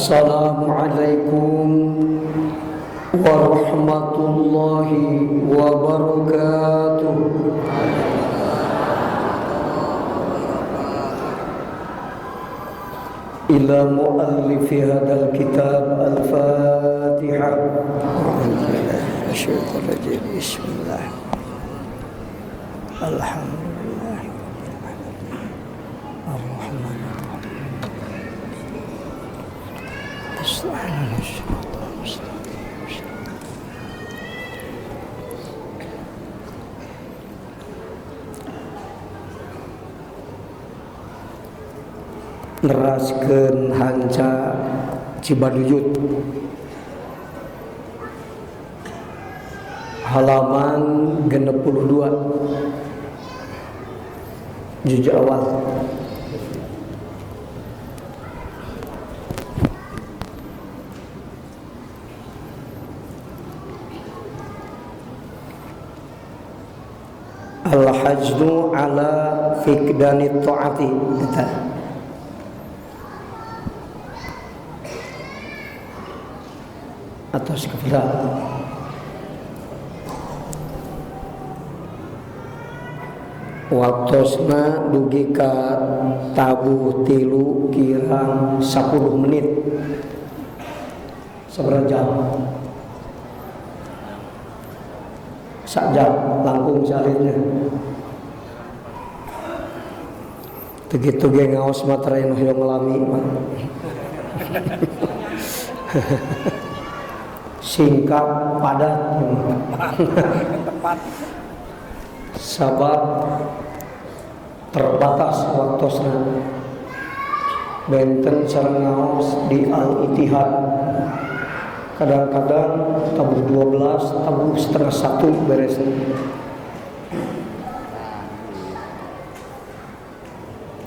Assalamualaikum warahmatullahi wabarakatuh. Ila muallifi hadzal kitab al-Fatihah. Bismillah. Alhamdulillah. Ar-Rahman ar-Rahim. Neraskeun hanca Cibaduyut halaman 62 juz awal. Al-hajnu ala fikdani ta'ati eta. Atas kepada waktosna dugi ka tabuh 3 kirang 10 menit sabaraha jam sak jam langkung salitnya teu kitu ge ngaos materai nu hoyong lami mah. Singkat padat tepat sabab terbatas waktosna benten sareng ngaos di Al Ittihad kadang-kadang tabuh 12 tabuh setengah satu beres.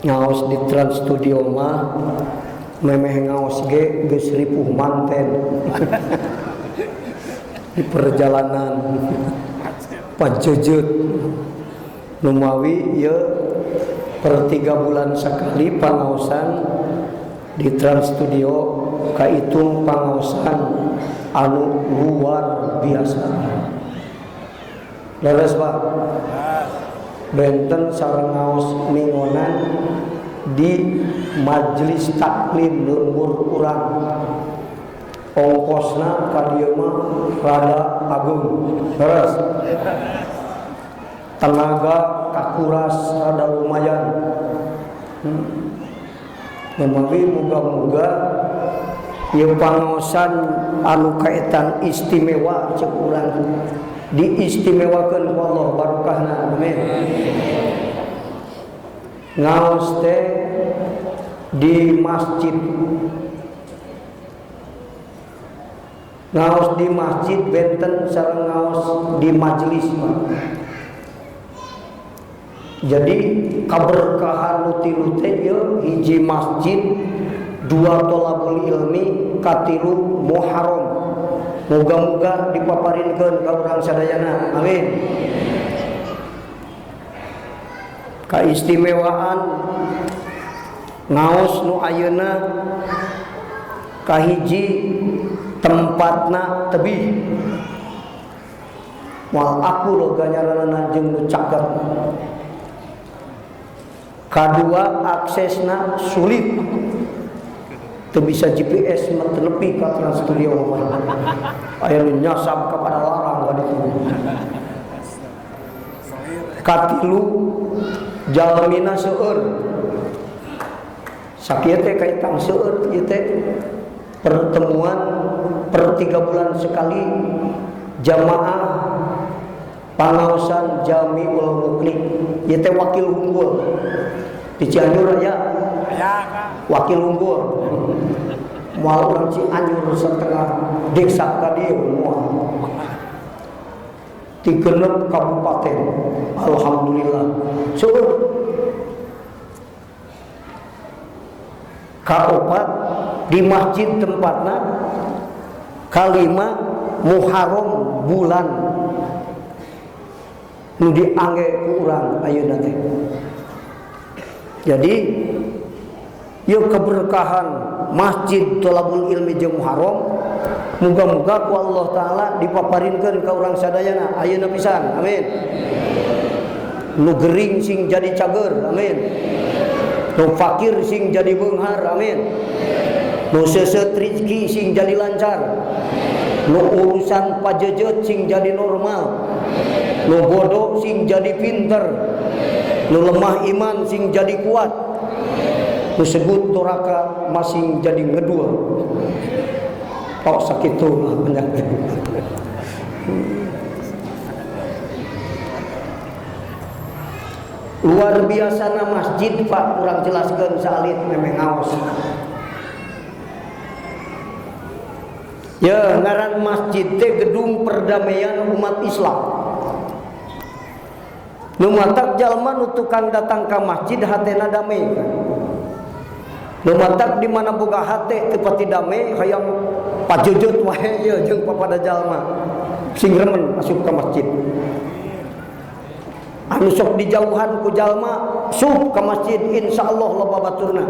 Ngaos di Trans Studio mah memeh ngaos ge geus ripuh manten di perjalanan pajejeut numawi ieu per 3 bulan sekali pangaosan di Trans Studio kaitung pangaosan anu luar biasa. Leres Pak? Benten sareng ngaos mingonan di majelis taklim lembur urang. Ongkosna ka dieu mah rada agung. Leres. Tenaga kakuras rada lumayan. Memawi muga-muga ieu pangaosan anu kaetan istimewa cek urang diistimewakeun ku Allah barokahna. Amin. Ngaos teh di masjid. Ngaos di masjid benten sareng ngaos di majelis Pak. Jadi kaberkahan nu tilu teh ieu hiji masjid, 2 tolabul ilmi, katilu muharram. Moga-moga dipaparinkeun ka urang sadayana. Amin. Kaistimewaan ngaos nu ayeuna kahiji tempatna tebih. Moal aku lo ganjaranana jeung nu caket. Kadua aksesna sulit. Teu bisa GPS mah teu nepi ka Trans Studio mah. Aya nu nyasab ka Padalarang ka ditu. Katilu jalmina seueur. Sakieu teh kaitang seueur ieu teh pertemuan per 3 bulan sekali jamaah pangaosan Jamiul Mukni. Ieu teh wakil unggul di Cianjur aya wakil unggul. Moal urang Cianjur setengah desa ka dieu moal. Di genep kabupaten. Alhamdulillah. Seueur. Kaopat di masjid tempatna, kalima Muharram bulan nu diangge ku urang ayeuna teh. Jadi Yeuh keberkahan masjid Thalabul Ilmi jeung Muharram muga-muga ku Allah taala dipaparinkeun ka urang sadayana ayeuna pisan. Amin. Nu gering sing jadi cager, amin. Nu fakir sing jadi beunghar, amin. Nu seuseut rezeki sing jadi lancar. Nu urusan pajejeut sing jadi normal. Nu bodoh sing jadi pinter. Nu lemah iman sing jadi kuat. Nu segut doraka masing jadi ngedul. Oh sakitu lah penyakit. Luar biasa na masjid Pak, kurang jelaskeun saalit memang ngaos. Ya ngaran masjid teh gedung perdamaian umat Islam. Nu matak jalma nu tukang datang ka masjid hatena damai. Nu matak di mana boga hate teu pati damai hayang pajejeut wae ieu jeung papada jalma. Sing remen asup ka masjid. Anu sok dijauhan ku jalma sup ka masjid insyaallah loba baturna.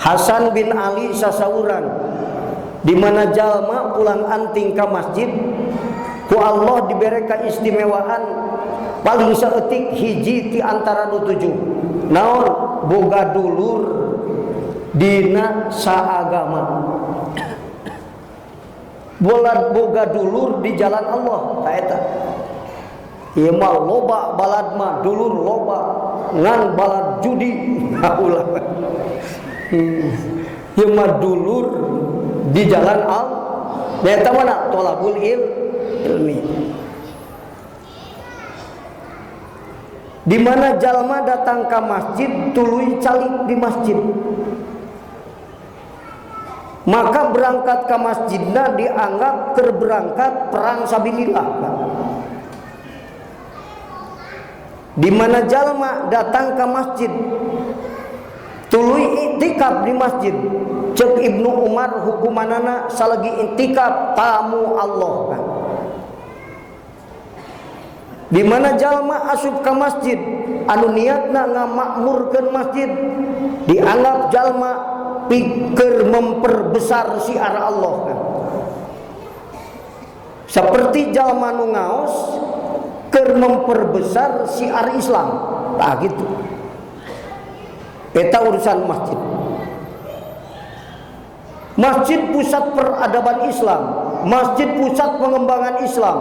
Hasan bin Ali sasauran di mana jalma pulang anting ka masjid ku Allah dibere keistimewaan paling saeutik hiji ti antara nu 7. Naon boga dulur dina saagama. Bola boga dulur di jalan Allah ta eta. Ieu mah loba balad mah dulur loba ngan balad judi ulah. Ieu mah dulur di jalan Allah. Eta mana thalabul ilmi. Di mana jalma datang ke masjid tuluy calik di masjid. Maka berangkat ke masjidna dianggap keur berangkat perang sabilillah. Di mana jalma datang ke masjid tuluy iktikaf di masjid. Cek Ibnu Umar hukumanana salagi iktikaf tamu Allah. Di mana jalma asup ke masjid anu niatna ngamakmurkeun masjid dianggap jalma pikir memperbesar syiar Allah. Seperti jalma nu ngaos keur memperbesar syiar Islam. Tah gitu. Eta urusan masjid. Masjid pusat peradaban Islam, masjid pusat pengembangan Islam,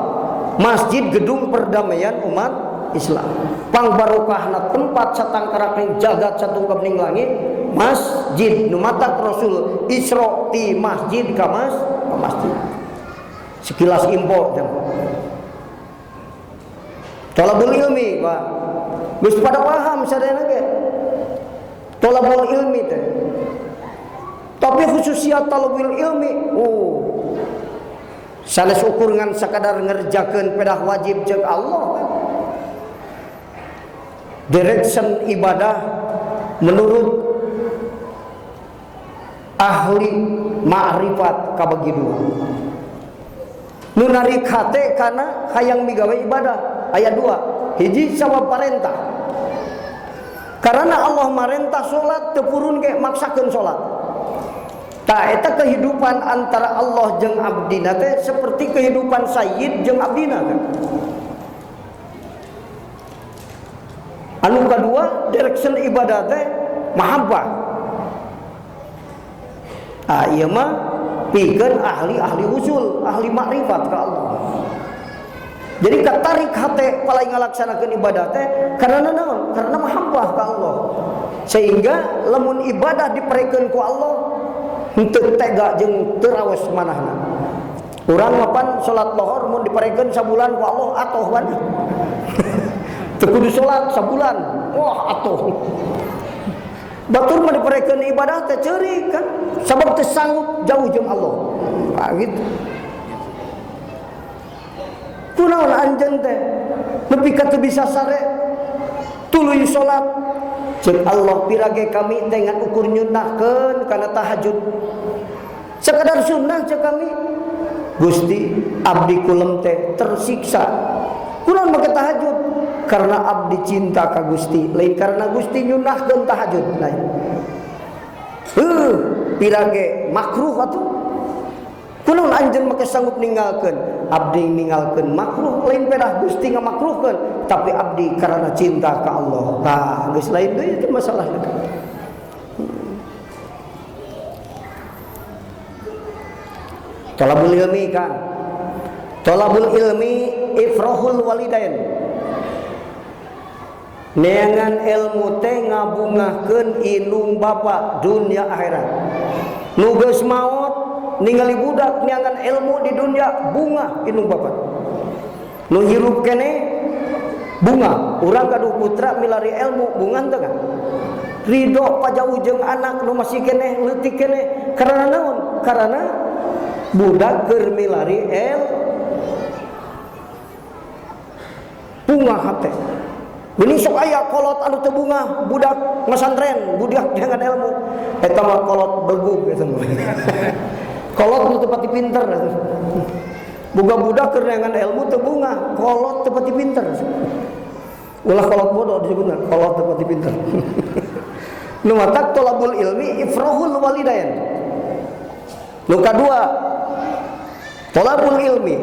masjid gedung perdamaian umat Islam. Pangbarokahna tempat satangkarakning jagat satungkepning langit, masjid nu matak Rasul Isra ti masjid ka masjid. Sekilas info Thalabul ilmi, Pak. Geus pada paham sadayana ge. Thalabul ilmi teh. Tapi khususnya thalabul ilmi, sanes ukur ngan sakadar ngerjakeun pedah wajib jeung Allah. Direction ibadah menurut ahli ma'rifat kabagi dua. Nu narik hate kana hayang migawe ibadah aya dua. Hiji sabab parentah. Karena Allah marentah salat teu purun ge maksakeun salat. Tah eta kehidupan antara Allah jeung abdina teh seperti kehidupan sayyid jeung abdina kan. Anu kadua direction ibadah teh mahabbah. Ah ieu mah pikeun ahli-ahli usul, ahli makrifat ka Allah. Jadi katarik hate palai ngalaksanakeun ibadah teh karena naon? Karena mahabbah ka Allah. Sehingga lamun ibadah diperekeun ku Allah henteu tega jeung teu raos manahna. Urang mapan salat lohor mun diperekeun sabulan ku Allah atoh mana. Teu kudu salat sabulan, wah atoh. Batur mah diperekeun ibadah teh ceurik kan, sabab teu sanggup jauh jeung Allah. Nah, gitu. Kunaon anjeun teh nepi ka teu bisa sare tuluy salat. Ceuk Allah pirage kami teh ngan ukur nyunahkeun kana tahajud. Sekadar sunnah ceuk kami. Gusti abdi kulem teh tersiksa. Kunaon make tahajud? Karena abdi cinta ka Gusti, lain karena Gusti nyunahkeun tahajud lain. Heuh, pirage makruh atuh. Kunaon anjeun make sanggup ninggalkeun? Abdi ninggalkeun makruh lain pedah Gusti ngamakruhkeun, tapi abdi karena cinta ka Allah. Tah, geus lain deui itu masalahna. Thalabul ilmi kan. Thalabul ilmi ifrahul walidain. Neangan ilmu teh ngabungahkeun indung bapa dunia akhirat. Nu geus maot ningali budak neangan ilmu di dunia bunga indung bapa. Nu hirup keneh bunga, urang gaduh putra milari ilmu bunga teh kan. Ridho pajauh jeung anak nu masih keneh leutik keneh karena naon? Karena budak keur milari el bunga hate. Ini sok aya kolot anu teu bunga budak ngasantren, budak dengan ilmu. Eta mah kolot belgug eta mah. Kolot nu teu pati pinter. Boga budak keur neangan ilmu teu bunga, kolot teu pati pinter. Ulah kolot bodoh disebutna, kolot teu pati pinter. Nu matak thalabul ilmi ifrahul walidain. Nu kadua, thalabul ilmi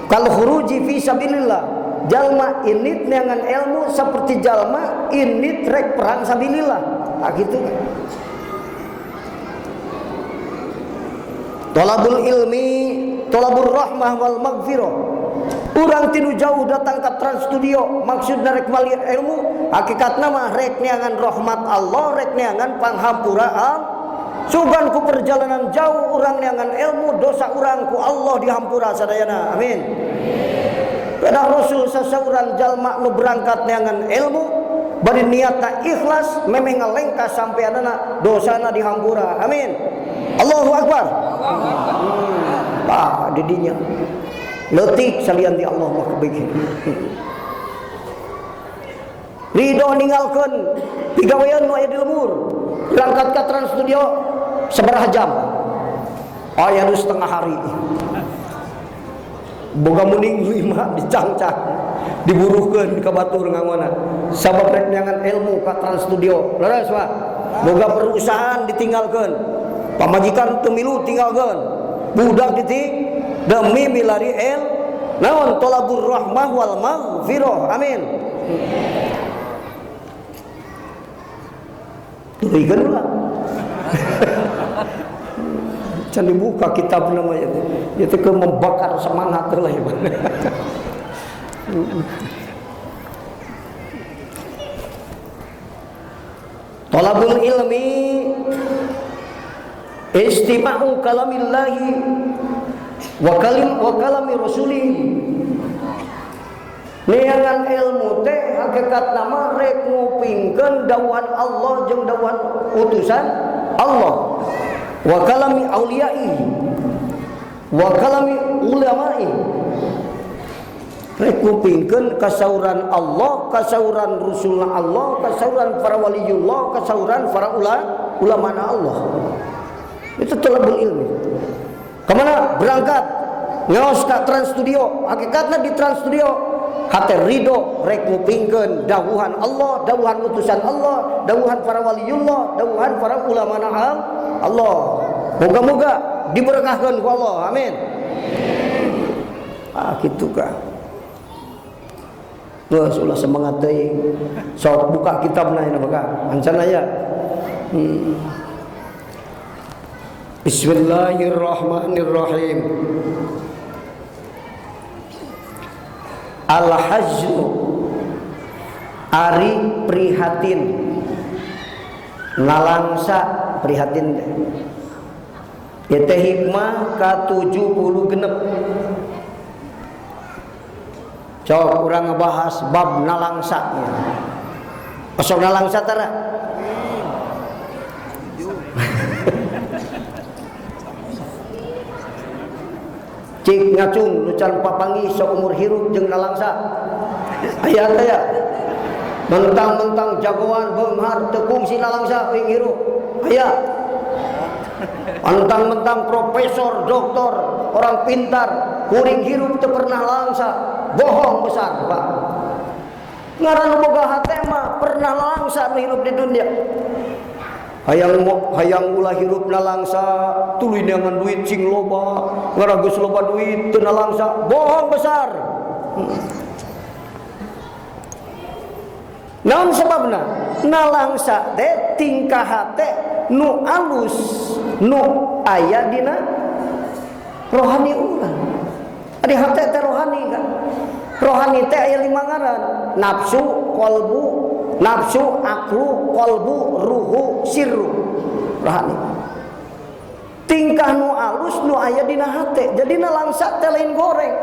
kal khuruji fi sabilillah. Jalma init neangan ilmu seperti jalma init rek perang sabilillah. Tah kitu. Thalabul ilmi thalabur rahmah wal maghfirah. Urang tinu jauh datang ke Trans Studio maksudna rek mali ilmu, hakikatna mah rek neangan rahmat Allah, rek neangan panghampura Allah. Sugan ku perjalanan jauh urang neangan ilmu, dosa urang ku Allah dihampura sadayana. Amin. Pada Rasul sasauran jalma nu berangkat neangan ilmu bari niatna ikhlas memeh ngalengkah sampeanana dosana dihampura. Amin. Allahu akbar. Tah di dinya leutik salian di Allah mah kebaikan. Ridho ninggalkeun pigawean nu aya di lembur, berangkat ka Trans Studio sabaraha jam? Aya nu setengah hari. Boga muning 5 dicangcang, diburuhkeun ka batur ngangona. Sabab rek neangan ilmu ka Trans Studio. Leres Pak. Boga perusahaan ditinggalkeun. Pamajikan teu milu tinggalkeun. Budak ditik demi milari el naon thalabur rahmah wal maghfirah. Amin. Tulikeun lah. Can dibuka kitab namanya itu ke membakar semangat lah ya. Thalabul ilmi istima'u kalamillahi wa kalim wa kalami rasulih. Neangan ilmu teh hakikat nama rek ngupingkeun dawuhan Allah jeung dawuhan utusan Allah. Wa kalami auliyai wa kalami ulama'i. Rek ngupingkeun kasauran Allah, kasauran Rasulna Allah, kasauran para waliyullah, kasauran para ulama Allah. Itu thalabul ilmi. Kemana berangkat ngaos ka Trans Studio, hakikatna di Trans Studio hate ridho rek ngupingkeun dawuhan Allah, dawuhan utusan Allah, dawuhan para waliyullah, dawuhan para ulama Allah. Moga-moga diberkahkan ku Allah. Amin. Ah kitu ka. Geus ulah semangat deui. Sok buka kitabna ieu maka ancan aya. Bismillahirrahmanirrahim. Al-haznu ari prihatin, nalangsa prihatin teh. Ieu teh hikmah ka 76. Cok urang ngebahas bab nalangsa. Osok nalangsa tara? Cik ngacung nu can papanggih saumur hirup jeung nalangsa. Aya teh ya. Mentang-mentang jagoan beunghar teu kungsi nalangsa euy hirup. Aya. Mentang-mentang profesor, doktor, orang pintar, kuring hirup teu pernah langsa. Bohong besar, Pak. Ngaran nu boga hate mah pernah langsa nu hirup di dunia. Hayang ulah hirup nalangsa tuluy neangan duit cing loba, ngarageus loba duit teu nalangsa, bohong besar. Naon sebabna? Nalangsa teh tingkah hate nu alus nu aya dina rohani urang. Ari hate teh rohani kan. Rohani teh aya 5 ngaran, nafsu, qalbu, nafsu, aklu, qalbu, ruhu, sirru. Rohani. Tingkah nu alus nu aya dina hate. Jadi nalangsa teh lain goreng.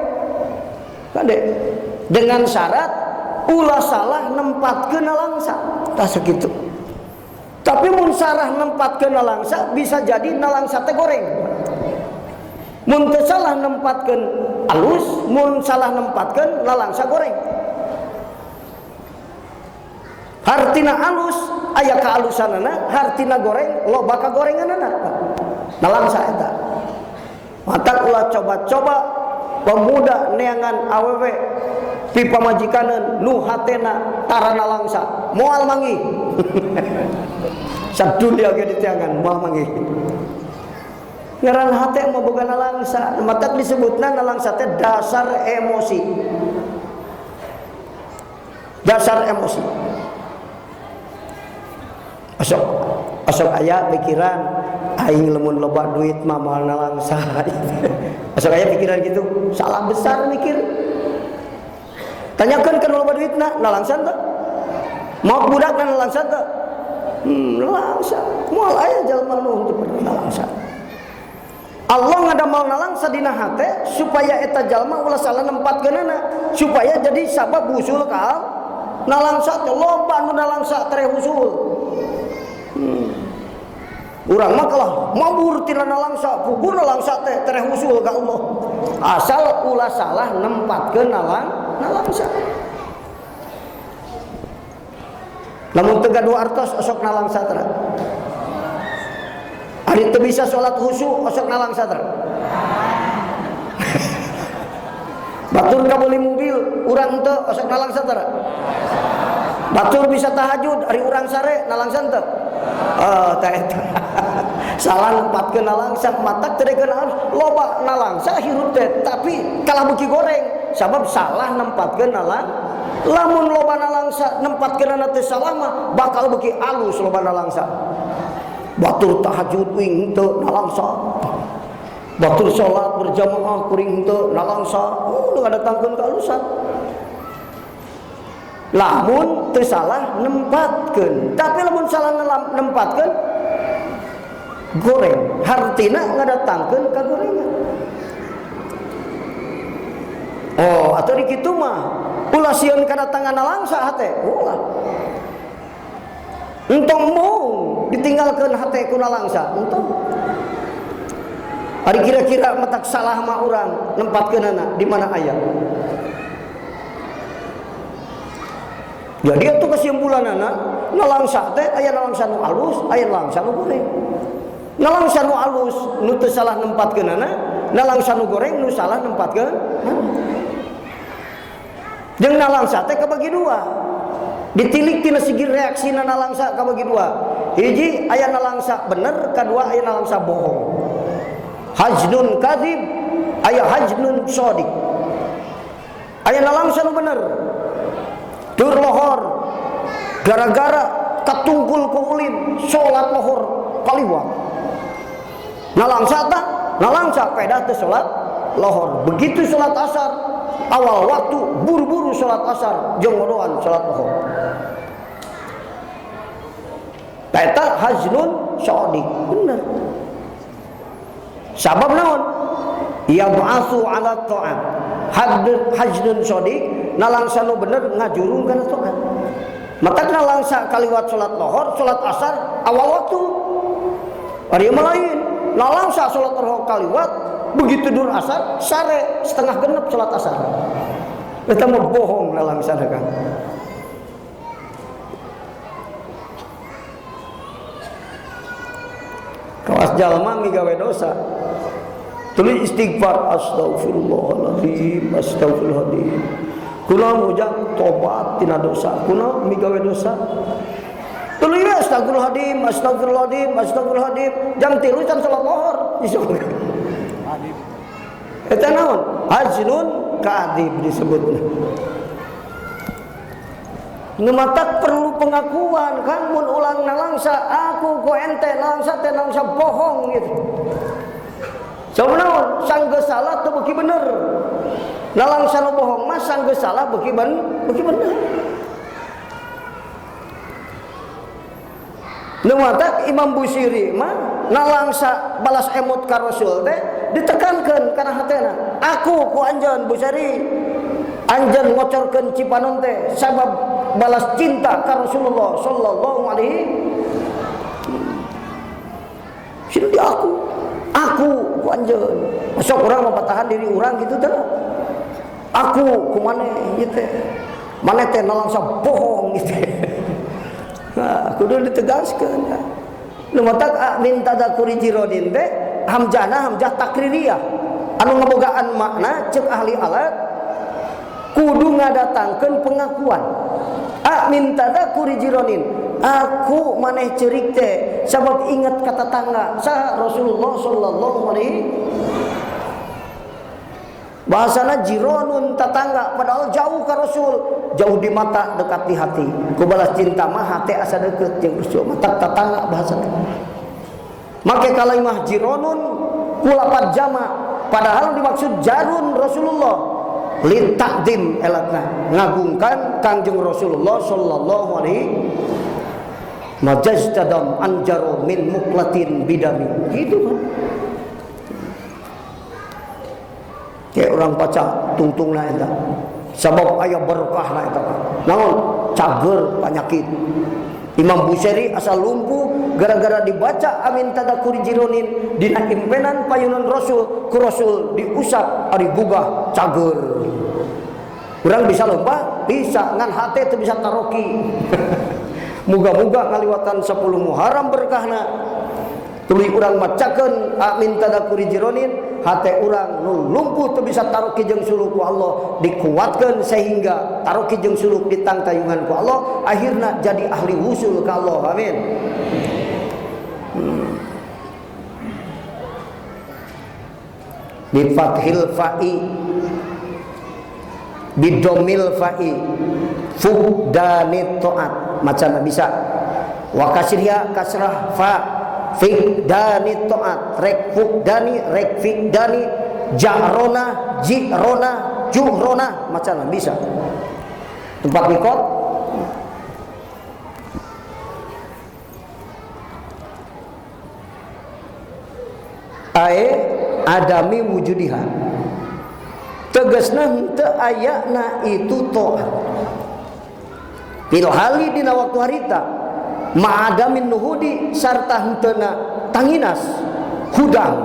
Kade dengan syarat ulah salah nempatkeun nalangsa. Tah sakitu. Tapi mun sarah nempatkeun nalangsa bisa jadi nalangsa teh goreng. Mun teu salah nempatkeun alus, mun salah nempatkeun nalangsa goreng. Hartina alus aya kaalusanana, hartina goreng loba kagorenganana. Nalangsa eta. Matak ulah coba-coba pemuda neangan awewe pi pamajikaneun nu hatena tara nalangsa, moal manggih. Sadulia ge diteangan moal manggih. Ngaran hate mah boga nalangsa, matak disebutna nalangsa teh dasar emosi. Dasar emosi. Osok osok aya pikiran aing lamun loba duit mah moal nalangsa. Osok aya pikiran gitu, salah besar mikir. Tanyakeun ka nu loba duitna, nalangsa teu? Maok budakna nalangsa teu? Nalangsa. Moal aya jalma nu teu pernah nalangsa. Allah ngadamel nalangsa dina hate supaya eta jalma ulah salah nempatkeunana, supaya jadi sabab usul ka nalangsa teh loba nu nalangsa tereh usul. Urang mah kalah mabur tina nalangsa, puguh nalangsa teh tereh usul ka Allah. Asal ulah salah nempatkeun nalangsa. Lamun teu gaduh artos osok nalangsa teh. Ari teu bisa salat khusyuk osok nalangsa teh. Batur kabeuli mobil urang teu osok nalangsa teh. Batur bisa tahajud ari urang sare nalangsa teu. Oh, teh eta. Salah nempatkeun nalangsa, matak teu dekeun loba nalangsa hirup teh tapi kalah beuki goreng sabab salah nempatkeun nalang. Lamun loba nalangsa nempatkeunana teh salah mah bakal beuki alus loba nalangsa. Batur tahajud wing teu nalangsa. Batur salat berjamaah kuring teu nalangsa. Oh, nu ngadatangkeun kaalusan. Lamun teu salah nempatkeun, tapi lamun salah nempatkeun goreng, hartina ngadatangkeun kagorengan. Oh, atuh di kitu mah ulah sieun kadatangan nalangsa hate, ulah. Entong mung ditinggalkeun hate ku nalangsa, entong. Ari kira-kira matak salah mah urang nempatkeunana di mana aya. Jadi atuh kesimpulanana nalangsa teh aya nalangsa nu alus, aya nalangsa nu goreng. Nalangsa nu alus nu teu salah nempatkeunana, nalangsa nu goreng nu salah nempatkeun. Jeung nalangsa teh kabagi dua. Ditilik tina segi reaksina nalangsa kabagi dua. Hiji aya nalangsa bener, kadua aya nalangsa bohong. Hajnun kadzib, aya hajnun shadiq. Aya nalangsa nu bener. Tur lohor gara-gara katungkul ku ulin salat lohor kaliwat. Nalangsa tah, nalangsa pedah teh salat lohor. Begitu salat asar awal waktu buru-buru salat asar jeung ngodoan salat lohor. Eta hajnun shadiq bener. Sabab naon? Yab'atsu 'ala ta'at. Hajnun shadiq nalangsa nu bener ngajurung kana taat. Maka nalangsa kaliwat salat lohor, salat asar awal waktu. Ari mah lain, nalangsa salat lohor kaliwat begitu dur asar sare setengah genep salat asar. Eta mah bohong nalangsa kan. Kawas jalma migawe dosa. Tuluy istighfar astagfirullahaladzim, astagfirullahaladzim. Kula mujang tobat tina dosa, kula migawe dosa. Tuluy Astagfirullahaladzim, astagfirullahaladzim, astagfirullahaladzim. Jam 3 can salat lohor. Eta naon? Ajnun kadib disebutna. Nu matak perlu pengakuan kan mun ulang nalangsa aku ku ente nalangsa teh nalangsa bohong gitu. Sabab naon? Sanggeus salah teu beuki bener. Nalangsa nu bohong mah sanggeus salah beuki bener. Nu matak Imam Busiri mah nalangsa balas emot ka Rasul teh ditekankeun kana hatena. Aku ku anjeun Busiri anjeun ngocorkeun cipanon teh sabab balas cinta ka Rasulullah sallallahu alaihi. Sini di aku ku anjeun. Sok urang mapatahan diri urang gitu teh. Aku ku maneh ieu teh. Maneh teh nalangsa bohong gitu. Nah, kudu ditegaskeun. Nu matak min tadakuri jirodin teh hamzahna hamzah takririyah. Anu ngabogaan makna ceuk ahli alat kudu ngadatangkeun pengakuan. A min tadakuri jironin, aku maneh ceurik teh sabab ingat ka tetangga saha Rasulullah sallallahu alaihi. Bahasana jironun tetangga padahal jauh ka Rasul, jauh di mata dekat di hati. Ku balas cinta mah hate asa deukeut jeung Rasul, mata tetangga bahasana. Make kalimah jironun ku lapat jama padahal dimaksud jarun Rasulullah. Li takdim elatna ngagungkan Kangjeng Rasulullah sallallahu alaihi majastadam anjaro min muklatin bidami gitu kan. Kayak orang baca tungtungna eta sabab aya berkahna eta naon cager penyakit. Imam Busiri asal lumpuh gara-gara dibaca amin tadakuri jironin dina impenan payunan Rasul ku Rasul diusap ari gugah cager. Urang bisa lomba bisa ngan hate teu bisa taroki. Muga-muga ngaliwatan 10 Muharram berkahna tuluy urang macakeun amin tadakuri jironin hate urang nu lumpuh teu bisa taroki jeung suluk ku Allah dikuatkeun sehingga taroki jeung suluk ditangtayungan ku Allah akhirna jadi ahli wusul ka Allah. Amin. Bi fathil fa'i bidomil fa'i fuqdani ta'at macana bisa wa kasriha kasrah fa fikdani ta'at rek fukdani rek fikdani ja'rona ji'rona juhrona macana bisa tempat mikot ae adami wujudiha tegasna henteu ayana itu ta'at fil hali dina waktu harita ma'adamin nuhudi sarta henteuna tanginas hudang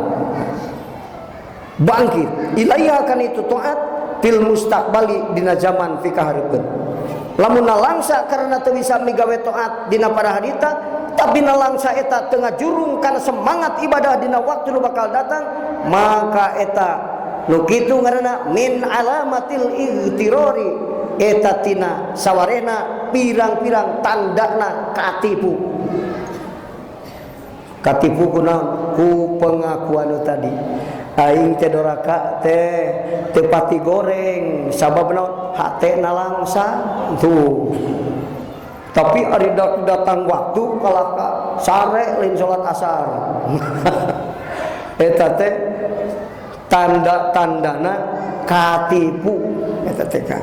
bangkit ilaiha kan itu taat fil mustaqbali dina zaman fikahareupeun. Lamun nalangsa karena teu bisa migawe taat dina para harita tapi nalangsa eta teu ngajurung kana semangat ibadah dina waktu nu bakal datang maka eta nu kitu ngaranna min alamatil ihtirori eta tina sawarena pirang-pirang tandana katipu. Katipu kunaon ku pengakuan tadi aing teh doraka teh teu pati goreng sabab naon hate nalangsa tuh. Tapi ari datang waktu kalah ka sare lain salat asar. Eta teh tanda-tandana katipu eta teh ka.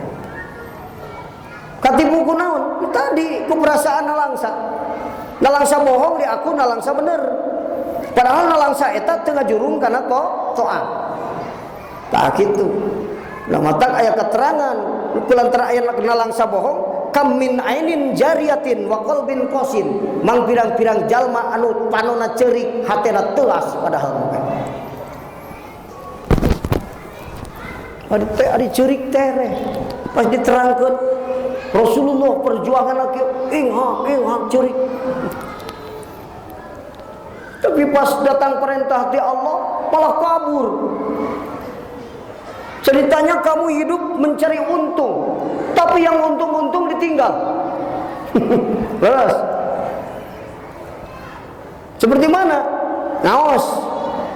Katipu kunaon? Tadi ku perasaan nalangsa. Nalangsa bohong di aku nalangsa bener. Padahal nalangsa eta teu ngajurung kana to'at. Tah kitu. Lah matak aya keterangan kulantaran aya nalangsa bohong kam min ainin jariyatin wa qalbin qasin. Mang pirang-pirang jalma anu panona ceurik hatena teuas padahal mah. Adi teh adi ceurik tereh. Pas diterangkeun Rasulullah perjuangan lagi inghak ceurik. Tapi pas datang perintah di Allah malah kabur. Ceritanya kamu hidup mencari untung, tapi yang untung-untung ditinggal. Terus Seperti mana? Ngaos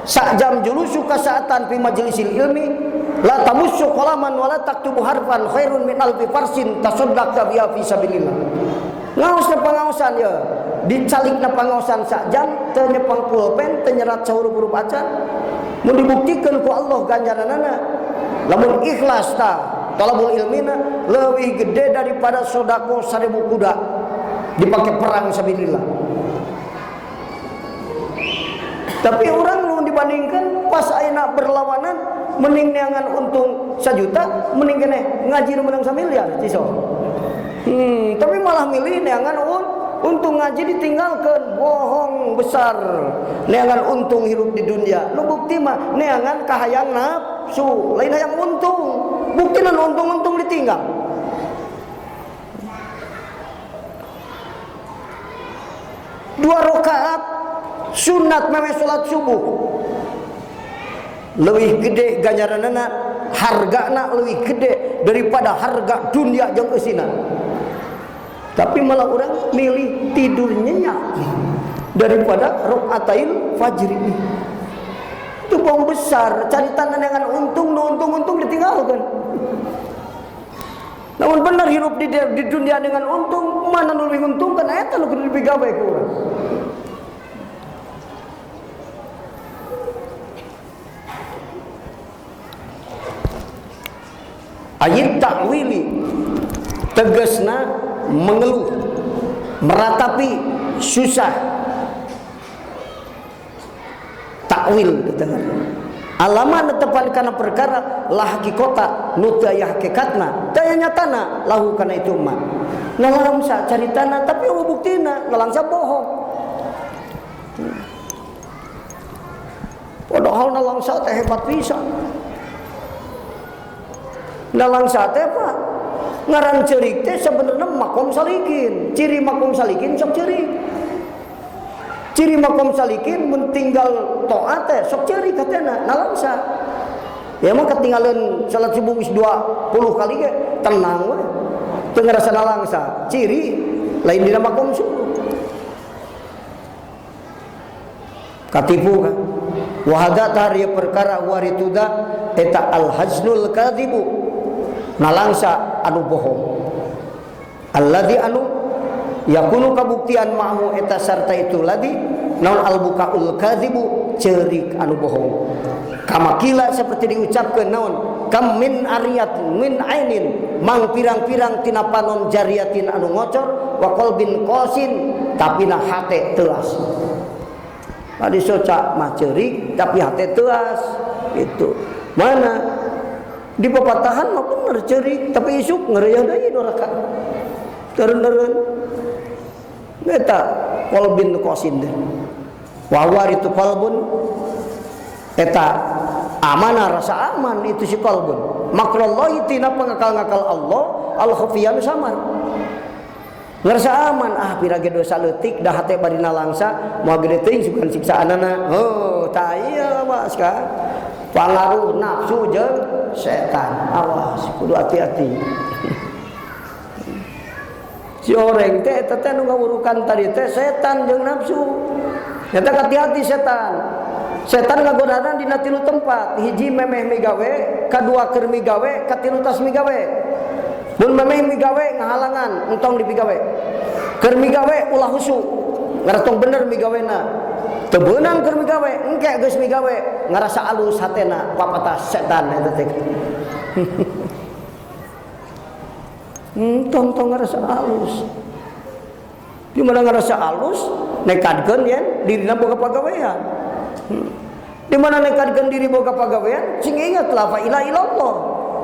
sak jam julusuka saatan fi majlisil ilmi la tamussu qalaman wa la taktubu harfan khairun min alfi farsin tasaddaqta biha fi sabilillah. Ngaos na pangaosan ya, dicalikna pangaosan sak jam teu nyepeng pulpen teu nyerat sahurup-hurup acan. Mun dibuktikan ku Allah ganjaranana lamun ikhlas ta talabul ilmina leuwih gede daripada sedekah 1000 kuda dipakai perang sabilillah. Tapi orang lu dibandingkan pas ayeuna berlawanan mending neangan untung 1 juta mending keneh ngaji nu menang 1 miliar ciso. Tapi malah milih neangan untung ngaji ditinggalkan, bohong besar. Neangan untung hirup di dunia. Nu bukti mah neangan kahayang nafsu, lain hayang untung. Buktina untung-untung ditinggal. Dua rakaat sunat meme salat subuh lebih gede ganjaranana, hargana lebih gede daripada harga dunia jeung eusina. Tapi malah orang milih tidur nyenyak daripada rakaatail fajri. Itu bohong besar, cari tanah dengan untung, nu untung-untung ditinggalkan. Namun benar hidup di dunia dengan untung, mana nu lebih untungkan eta nu kudu digawe ku urang. Ayat takwili tegasna mengeluh, meratapi susah. Takwil dengar. Alama netepan kana perkara lah hakikota nu teu aya hakikatna, teu aya nyatana lahu kana itu mah. Nalangsa caritana tapi eueuh buktina, nalangsa bohong. Padahal nalangsa teh hebat pisan. Nalangsa teh apa? Ngaran ceurik teh sebenarnya makom salikin. Ciri makom salikin sok ceurik. Ciri makom salikin mun tinggal taat teh sok ceurik hatena nalangsa. Ya mah ketinggalan salat subuh geus 20 kali ge tenang we. Teu ngarasa nalangsa. Ciri lain dina makom subuh. Katipu kan. Wa hadza tahriya perkara warituda eta al haznul kadzibu. Nalangsa anu bohong. Alladzi anu yakunu kabuktian ma'hu eta sarta itu ladi naon albukaul kadzibu ceurik anu bohong. Kama kila seperti diucapkeun naon kam min ariyat min ainin mang pirang-pirang tina panon jariatin anu ngocor wa qalbin qasin tapi na hate teuas. Tadi soca mah ceurik tapi hate teuas gitu. Mana di pepatahan mah bener ceurik tapi isuk ngeureuh deui dua rakaat. Teureun-teureun. Eta qalbin qasin teh. Wa waritu qalbun eta amanah rasa aman itu si qalbun. Makrallahi tina pangakal-ngakal Allah al khafiyan samar. Ngerasa aman ah pirage dosa leutik dah hate bari nalangsa moal gede teuing sugan siksaanana. Oh, tah ieu mah sekarang pangaruh nafsu jeung setan. Awas kudu hati-hati. Si oreng teh eta teh nu ngawurukan tadi teh setan jeung nafsu. Eta hati-hati setan. Setan ngagodana dina tilu tempat, hiji memeh migawe, kadua keur migawe, katilu tas migawe. Mun memeh migawe ngahalangan entong dipigawe. Keur migawe ulah husu, ngaratong bener migawena. Teu beunang keur migawe, engke geus migawe ngarasa alus hatena papatah setan eta teh. Tong-tong ngerasa alus. Di mana ngerasa alus, nekadkeun yen dirina boga pagawean. Di mana nekadkeun diri boga pagawean, sing ingat la ilaha illallah.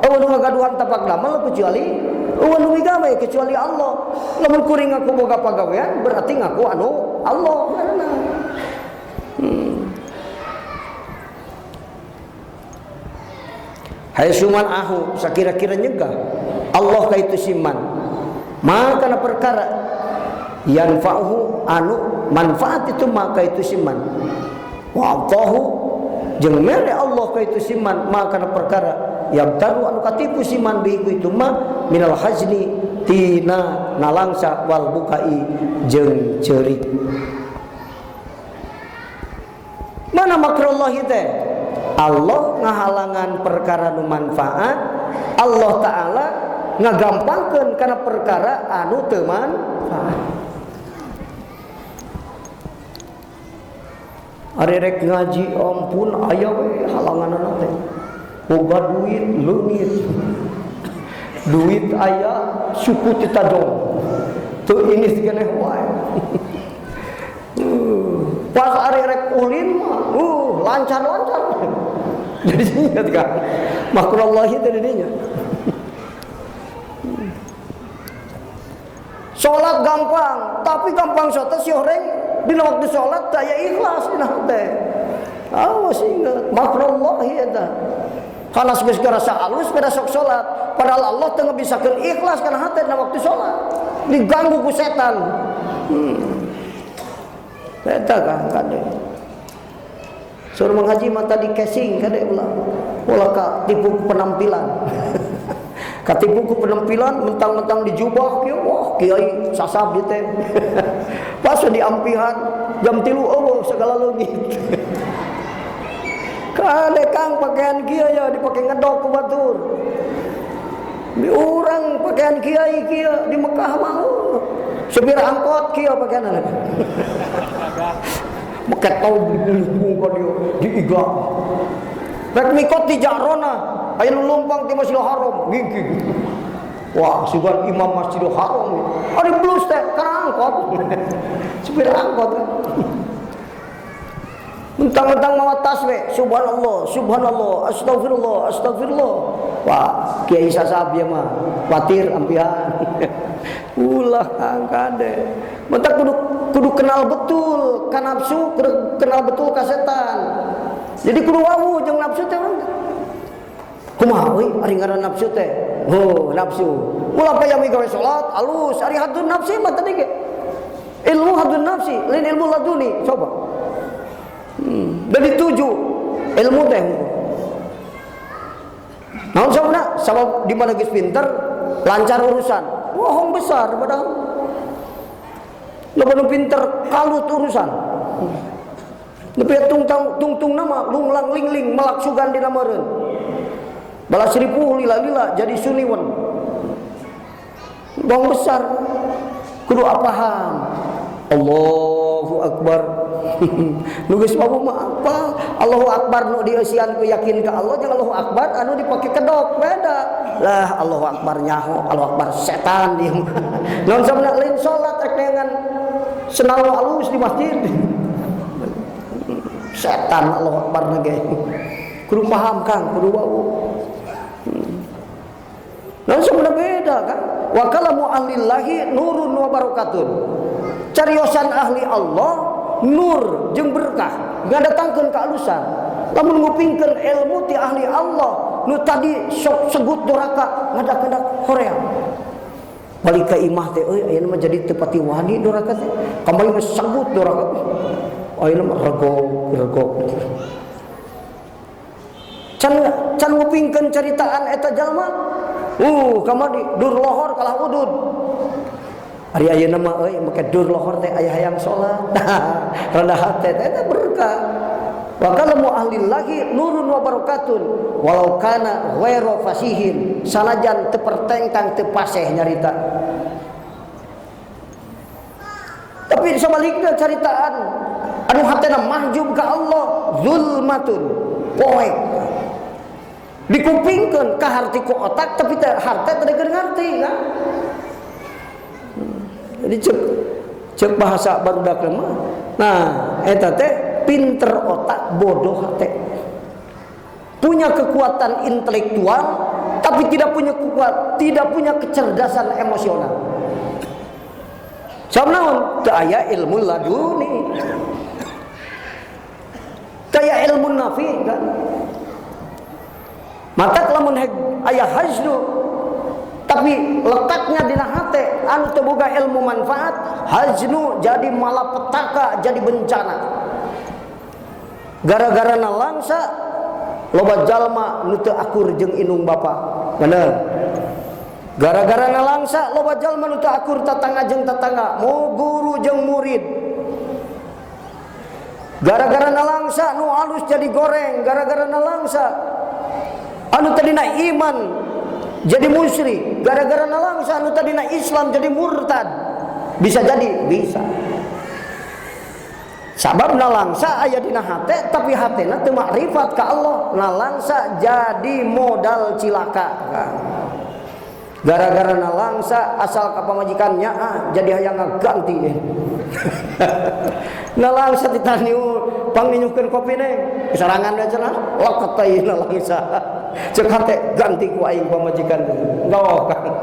Eueuh nu ngagaduhan tapak damel kecuali eueuh nu migawe kecuali Allah. Lamun kuring ngaku boga pagawean berarti ngaku anu Allah karena. Hai suman ahu sakira-kira nyegah Allah ka itu siman maka kana perkara yanfa'uhu anu manfaat itu maka itu siman wa atahu jeung mere Allah ka itu siman maka kana perkara yabtaru anu katipu siman bi itu ma minal hazni tina nalangsa wal bukai jeung ceurik. Makrullahi teh? Allah ngahalangan perkara nu manfaat, Allah Ta'ala ngagampangkeun kana perkara anu teu manfaat. Ari rek ngaji ampun aya we halanganna teh. Boga duit leungit. Duit aya suku ti tajong. Teu ini keneh wae. Pas ari rek ulin mah lancar-lancar. Jadi ingat kan makrullahi teh dinya. Salat gampang, tapi gampang salat si horeng dina waktu salat daya ikhlas dina teh. Awas ingat makrullahi eta. Kalas geus garasa alus pada sok salat, padahal Allah teu ngabisakeun ikhlas kana hate dina waktu salat. Diganggu ku setan. Eta kan kade. Suruh menghaji mah tadi casing kade ulah. Ulah ka tipu penampilan. Katipu ku penampilan mentang-mentang dijubah kieu wah kiai sasab di teh. Pas diampihan jam 3 eueuh segala leungit. Kade Kang pakaian kieu ya dipake ngedok ku batur. Di urang pakaian kiai kieu di Mekah mah supir angkot kieu pakaianna. Make tau digulung ka dieu diiga. Rek mikot di Jarona aya nu lumpang ti Masjidil Haram ngingking. Wah, sugan imam Masjidil Haram. Ari blus teh kana angkot. Supir angkot. Mentang-mentang mawa tas we, subhanallah, subhanallah, astagfirullah, astagfirullah. Wah, kiai sasab ieu mah, watir ampihan. Ulah kang kade. Mentak kudu kenal betul ka nafsu, kudu kenal betul ka setan. Jadi kudu wawuh jeung nafsu teh urang. Kumaha euy ari ngaran nafsu teh? Oh, nafsu. Ulah payami gawe salat alus, ari hadun nafsi mah tadi ge. Ilmu hadun nafsi, lain ilmu laduni, coba. Dari tujuh ilmu teh. Naon sababna? Sabab di mana geus pinter, lancar urusan. Bohong besar padahal. Loba nu pinter kalut urusan. Nepi tungtung nama lunglang lingling melak sugan dina meureun. Balas ripuh lila-lila jadi suniwen. Bohong besar. Kudu apaham. Allahu Akbar. Nu geus wawu mah apa? Allahu Akbar nu dieusian ku yakin ka Allah jeung Allahu Akbar anu dipake kedok beda. Lah Allahu Akbar nyaho, Allahu Akbar setan ieu mah. Naon sabna lain salat rek neangan senal alus di masjid. Setan Allahu Akbar na ge. Kudu paham Kang, kudu wawu. Naon sabna beda kan? Wa kalamu ahlillahi nurun wa barakatun. Cariosan ahli Allah nur jeung berkah ngadatangkeun kaalusan. Lamun ngupingkeun ilmu ti ahli Allah nu tadi sok segut doraka ngadak-ngadak hoream. Balik ka imah teh euy ayeuna mah jadi teu pati wani doraka teh. Kamari mah segut doraka. Ayeuna mah regog-regog. Can ngupingkeun caritaan eta jalma. Kamari dur lohor kalah udud. Ari ayeuna mah euy make dur lohor teh aya hayang salat. Rendah hate teh eta berkah. Wa kalamu ahlillahi nurun wa barakatun walau kana ghairu fasihin sanajan teu pertengkang teu paseh nyarita. Tapi sabalikna caritaan anu hatena mahjub ka Allah zulmatun poek. Dikupingkeun ka harti ku otak tapi teh harte teh keur ngarti kan. Jadi cek bahasa barudak mah. Nah, eta teh pinter otak bodoh hate. Punya kekuatan intelektual tapi tidak punya kuat, tidak punya kecerdasan emosional. Sabab naon? Teu aya ilmu laduni. Teu aya ilmu nafi kan. Mata lamun aya hajnu tapi letaknya dina hate anu teu boga ilmu manfaat, hajnu jadi malapetaka, jadi bencana. Gara-gara nalangsa loba jalma nu teu akur jeung indung bapa. Bener. Gara-gara nalangsa loba jalma nu teu akur tatangga jeung tatangga, mau guru jeung murid. Gara-gara nalangsa nu alus jadi goreng, gara-gara nalangsa anu tadina iman jadi musyrik, gara-gara nalangsa anu tadina Islam jadi murtad. Bisa jadi, bisa. Sabab nalangsa aya dina hate tapi hatena teu makrifat ka Allah, nalangsa jadi modal cilaka. Gara-gara nalangsa asal ka pamajikannya jadi hayang ngaganti. Nalangsa ditaniu panginyukeun kopi neng, kesarangan we cenah, loket teh nalangsa. Cek hate ganti ku aing pamajikan. Enggak kan.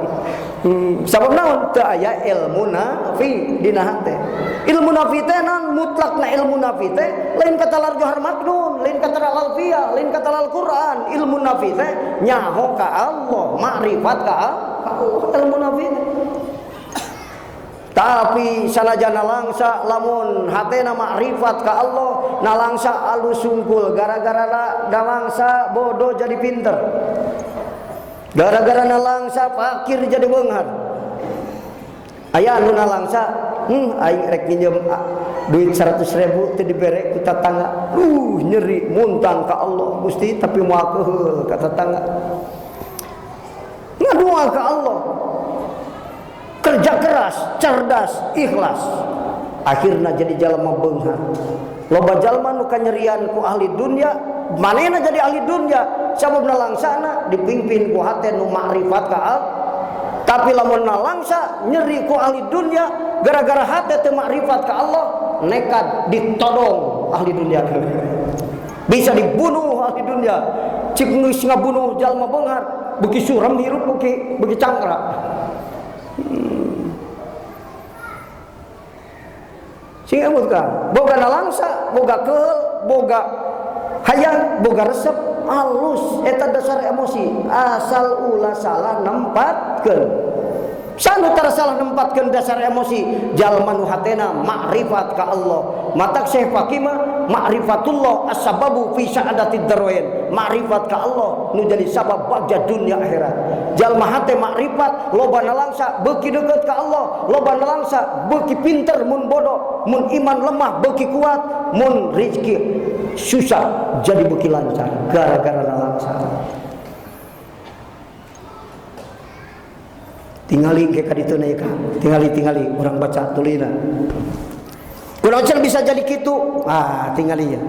Sabab naon teu aya ilmu nafi dina hate. Ilmu nafi teh naon mutlakna ilmu nafi teh lain kata Johar Maknun, lain kata Al-Alfiyah, lain kata Al-Qur'an. Ilmu nafi teh nyaho ka Allah, makrifat ka Allah, ilmu nafi teh. Tapi sanajan nalangsa lamun hatena makrifat ka Allah, nalangsa alus sungkul gara-gara nalangsa bodoh jadi pinter. Gara-gara nalangsa fakir jadi beunghar. Aya anu nalangsa, aing rek nginjem duit 100.000 teu dibere ku tatangga. Nyeri muntang ka Allah Gusti tapi moal keuheul ka tatangga. Ngadoa ka Allah. Kerja keras, cerdas, ikhlas. Akhirna jadi jalma beunghar. Loba jalma nu kanyerian ku ahli dunya, manehna jadi ahli dunya sabab nalangsana dipimpin ku hate nu makrifat ka Allah. Tapi lamun nalangsa nyeri ku ahli dunya gara-gara hate teu makrifat ka Allah, nekat ditodong ahli dunya. Bisa dibunuh ahli dunya. Cik geus ngabunuh jalma beunghar, beuki suram hirup beuki cangkra. Sing emut kan, boga nalangsa, boga keul, boga hayang, boga resep, alus eta dasar emosi, asal ulah salah nempatkeun. Sanu tara salah nempatkeun dasar emosi, jalma nu hatena makrifat ka Allah. Matak Syekh Faqih mah makrifatullah as-sababu fi sa'adatid darain. Makrifat ka Allah nu jadi sabab bagja dunia akhirat. Jalma hate makrifat loba nalangsa beuki deukeut ka Allah, loba nalangsa beuki pinter mun bodoh, mun iman lemah beuki kuat, mun rezeki susah jadi beuki lancar gara-gara nalangsa. Tingali ke kaditu na ka, tingali urang baca tulina. Kunaon bisa jadi kitu? Ah, tingali ya.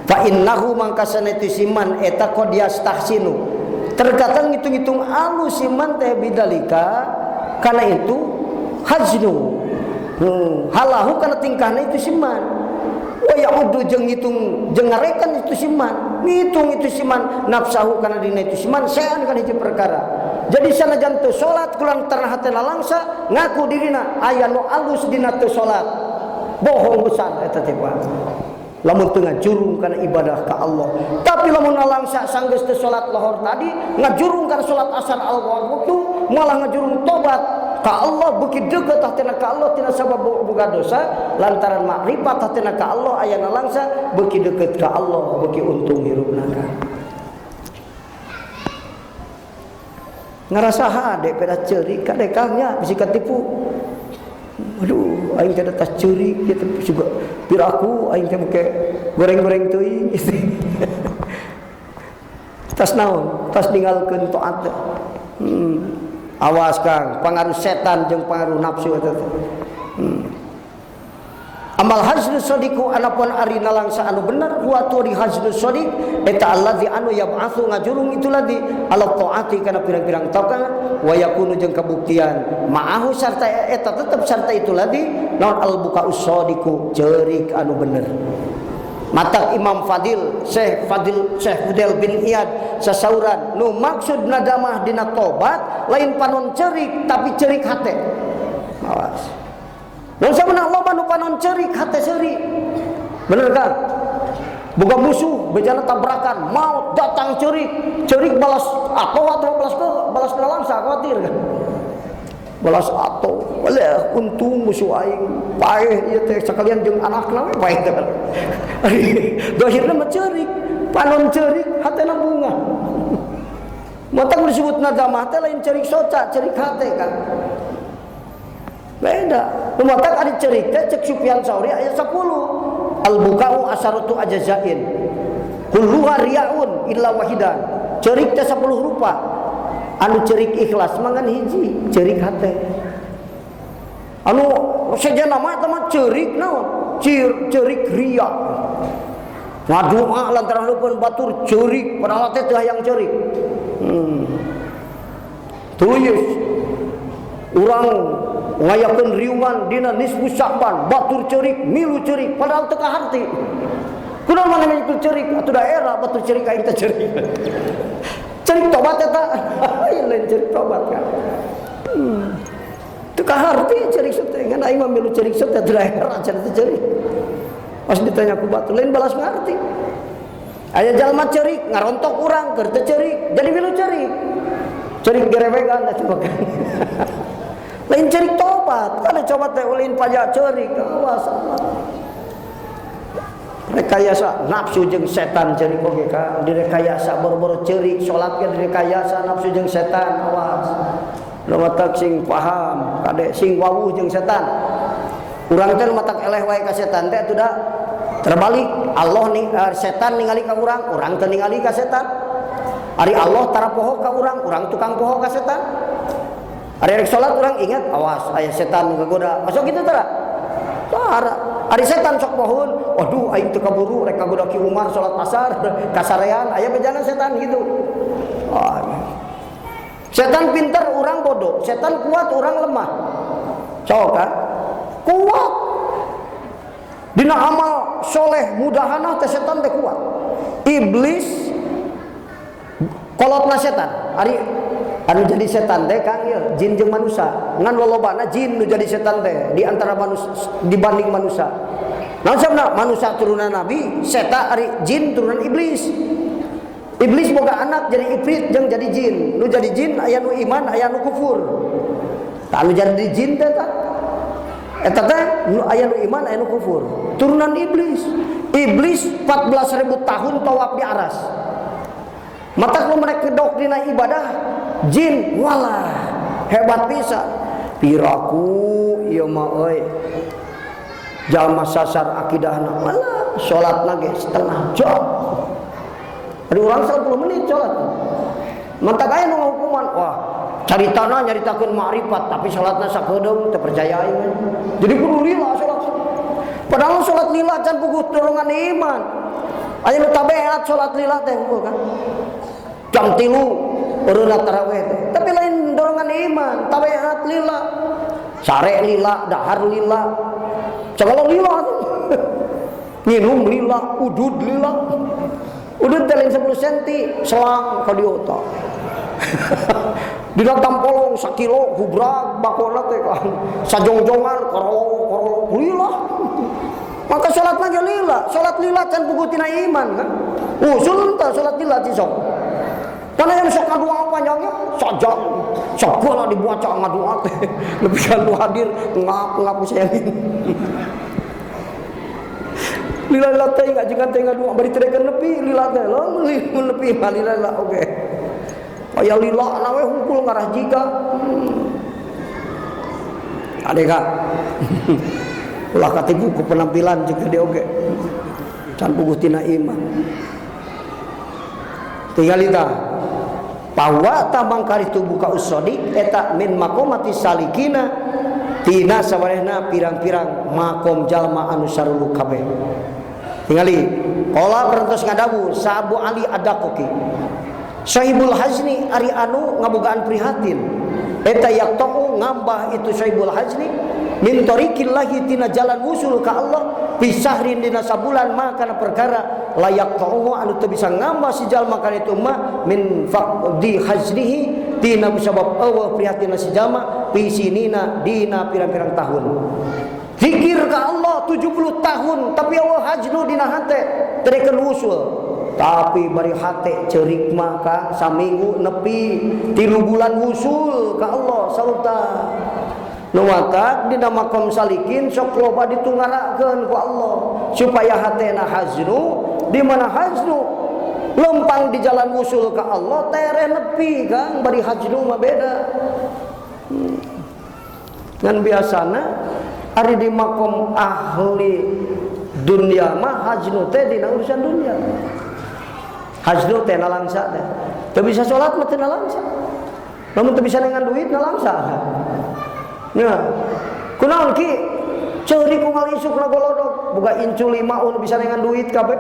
Fa innahu mangkasana itu siman eta qad yastahsinu. Terkadang ngitung-ngitung alus siman teh bidalika karena itu haznu. Halahu kana tingkahna itu siman. Wa ya'udu jeung ngitung jeung ngarekan itu siman. Ngitung itu siman nafsahu kana dina itu siman sean kana hiji perkara. Jadi sanajan teu salat kulantaran hatena langsa ngaku dirina aya nu alus dina teu salat. Bohong besar eta teh Pak. Lamun teu ngajurung kana ibadah ka Allah. Tapi lamun nalangsa sanggeus teu salat lohor tadi ngajurung kana salat asar al waktu malah ngajurung tobat ka Allah beuki deukeut hatena ka Allah tina sabab boga dosa lantaran makrifat hatena ka Allah aya nalangsa beuki deukeut ka Allah beuki untung hirupna ka. Ngerasa hade pada ceurik kadekangnya bisi katipu. Aduh, aing teh tas ceurik kitu juga piraku aing teh make goreng-goreng teuing. Tas naon? Tas ninggalkeun taat. Awas Kang, pangaruh setan jeung pangaruh nafsu eta teh. Amal haznu sadiqu anapun ari nalangsa anu bener wa tu di haznu sadiq eta allazi anu yab'atsu ngajurung itu ladi ala taati kana pirang-pirang taat wa yakunu jeung kabuktian ma'ahu sarta eta tetep sarta itu ladi naon al buka usadiqu ceurik anu bener. Matak Imam Fadil Syekh Fadil Syekh Fudel bin Iyad sasauran nu maksud nadamah dina tobat lain panon ceurik tapi ceurik hate. Awas. Lalu sama loba nu panon ceurik hate seuri. Bener kan? Boga musuh bejana tabrakan, maut datang ceurik, ceurik balas atau balas ke balas nalangsa khawatir kan. Balas atau waleh untung musuh aing paeh ieu teh sakalian jeung anakna we paeh teh. Dohirna mah ceurik, panon ceurik hatena bunga. Matak disebut nadamah teh lain ceurik soca, ceurik hate kan. Beda. Lumatak ada cerik teh cek Sufyan Sauri ayat 10. Al buka'u asaratu ajzain kulluha riyaun illa wahidan. Ceurik teh 10 rupa, anu ceurik ikhlas mah ngan hiji, ceurik hate. Anu sejenna mah eta mah ceurik naon? Ceurik riya. Ngadoa lantaran lupeun batur ceurik, padahal teh teu hayang ceurik. Tuyus urang ngayakeun riungan dina nisfu Sya'ban, batur ceurik, milu ceurik, padahal teu kaharti. Kunaon maneh milu ceurik? Atuh daerah batur ceurik aing teh ceurik. Ceurik tobat eta. Lain ceurik tobat kan. Teu kaharti ceurik teh, ngan aing mah milu ceurik teh daerah cenah teh ceurik. Pas ditanya ku batur lain balas ngarti. Aya jalma ceurik ngarontok urang keur teu ceurik, jadi milu ceurik. Ceurik gerewegan atuh kan. Lain ceurik tobat, kada coba teh ulin pajak ceurik, awas Allah. Rekayasa nafsu jeung setan ceurik oge ka, direkayasa boro-boro ceurik, salat ge direkayasa nafsu jeung setan, awas. Nu matak sing paham, kade sing wawuh jeung setan. Urang teh nu matak eleh wae ka setan teh atuh da terbalik. Allah nih setan ningali ka urang, urang teu ningali ka setan. Ari Allah tara poho ka urang, urang tukang poho ka setan. Ari rek salat urang ingat, awas aya setan nu ngagoda. Masuk kitu tara? Tara. Ari setan sok pohon, waduh aing teu kaburu rek ngagoda Ki Umar salat asar, kasarean aya bejana setan gitu. Oh. Setan pintar, urang bodoh. Setan kuat, urang lemah. Sok kan? Kuat. Dina amal soleh mudahanah teh setan teh kuat. Iblis kolotna setan. Ari anu jadi setan teh Kang ieu jin jeung manusia. Ngan lolobana jin nu jadi setan teh di antara manusia dibanding manusia. Naon sababna? Manusia turunan nabi, setan ari jin turunan iblis. Iblis boga anak jadi ifrit jeung jadi jin. Nu jadi jin aya nu iman, aya nu kufur. Tah anu jadi jin teh tah eta teh nu aya nu iman, aya nu kufur. Turunan iblis. Iblis 14.000 tahun tawaf di aras. Mata lu mereka kedok dina ibadah jin walah hebat bisa. Piraku ieu mah euy. Jalma sasar akidahna walah salatna ge setengah jam. Ada orang 10 menit salat. Mantak aya nu ngahukuman, wah caritana nyaritakeun makrifat tapi salatna sakedeung teu percaya aing. Jadi kudu lila salat. Padahal salat lila can puguh dorongan iman. Aya nu tabeat salat lila teh heueuh kan. Jam 3 eureunna tarawih teh. Tapi lain dorongan iman, tabeat lila. Sare lila, dahar lila. Sagala lila. Minum lila, udud lila. Udud teh lain 10 senti, selang ka dieu tah. Dina tampolong sakilo gubrak bakona teh kan. Sajongjongan korolong lila. Maka salat lagi lila, salat lila can puguh tina iman kan. Usul tah salat lila cisok. Karena yang sok ngadoa panjangnya sajam, segala dibaca ngadoa teh. Lebih kan nu hadir ngap-ngap saya ini. Lila-lila teh enggak jangan teh ngadoa bari teh nepi lila teh lo nepi mah lila-lila oge. Aya lila na we hungkul ngarah jiga. Ade ka. Ulah katipu ku penampilan jeung gede oge. Can puguh tina iman. Tinggal tah. Bahwa tambang kari tubuh ka usodik eta min maqamati salikina tina sawarehna pirang-pirang makom jalma anu saruluk kabeh. Tingali qala parantos ngadawu Sabu Ali Ad-Dakoki Sahibul Hazni ari anu ngabogaan prihatin eta yaqta'u ngambah itu Sahibul Hazni min tariqillahi tina jalan wusul ka Allah pisahrin dina sabulan maka perkara layak ta'uhu anu teu bisa ngambah si jalma kana itu mah min faqdi haznihi tina sabab eueuh prihatinna si jalma pisinina dina pirang-pirang tahun. Zikir ka Allah 70 tahun tapi eueuh hajnu dina hate teu wusul. Tapi bari hate ceurik mah ka saminggu nepi 3 bulan wusul ka Allah sauta. Nu matak dina makom salikin sok loba ditungarakeun ku Allah supaya hatena haznu, di mana haznu lempang di jalan wusul ka Allah tereh nepi Kang, bari haznu mah beda. Ngan biasana ari di makom ahli Dunia mah hajnu teh dina urusan dunia. Hajnu teh nalangsa teh. Teu bisa salat mah teu nalangsa. Lamun teu bisa dengan duit nalangsa. Nya. Kunaon ki? Ceurik unggal isuk na golodog, boga incu 5 nu bisa dengan duit kabeh.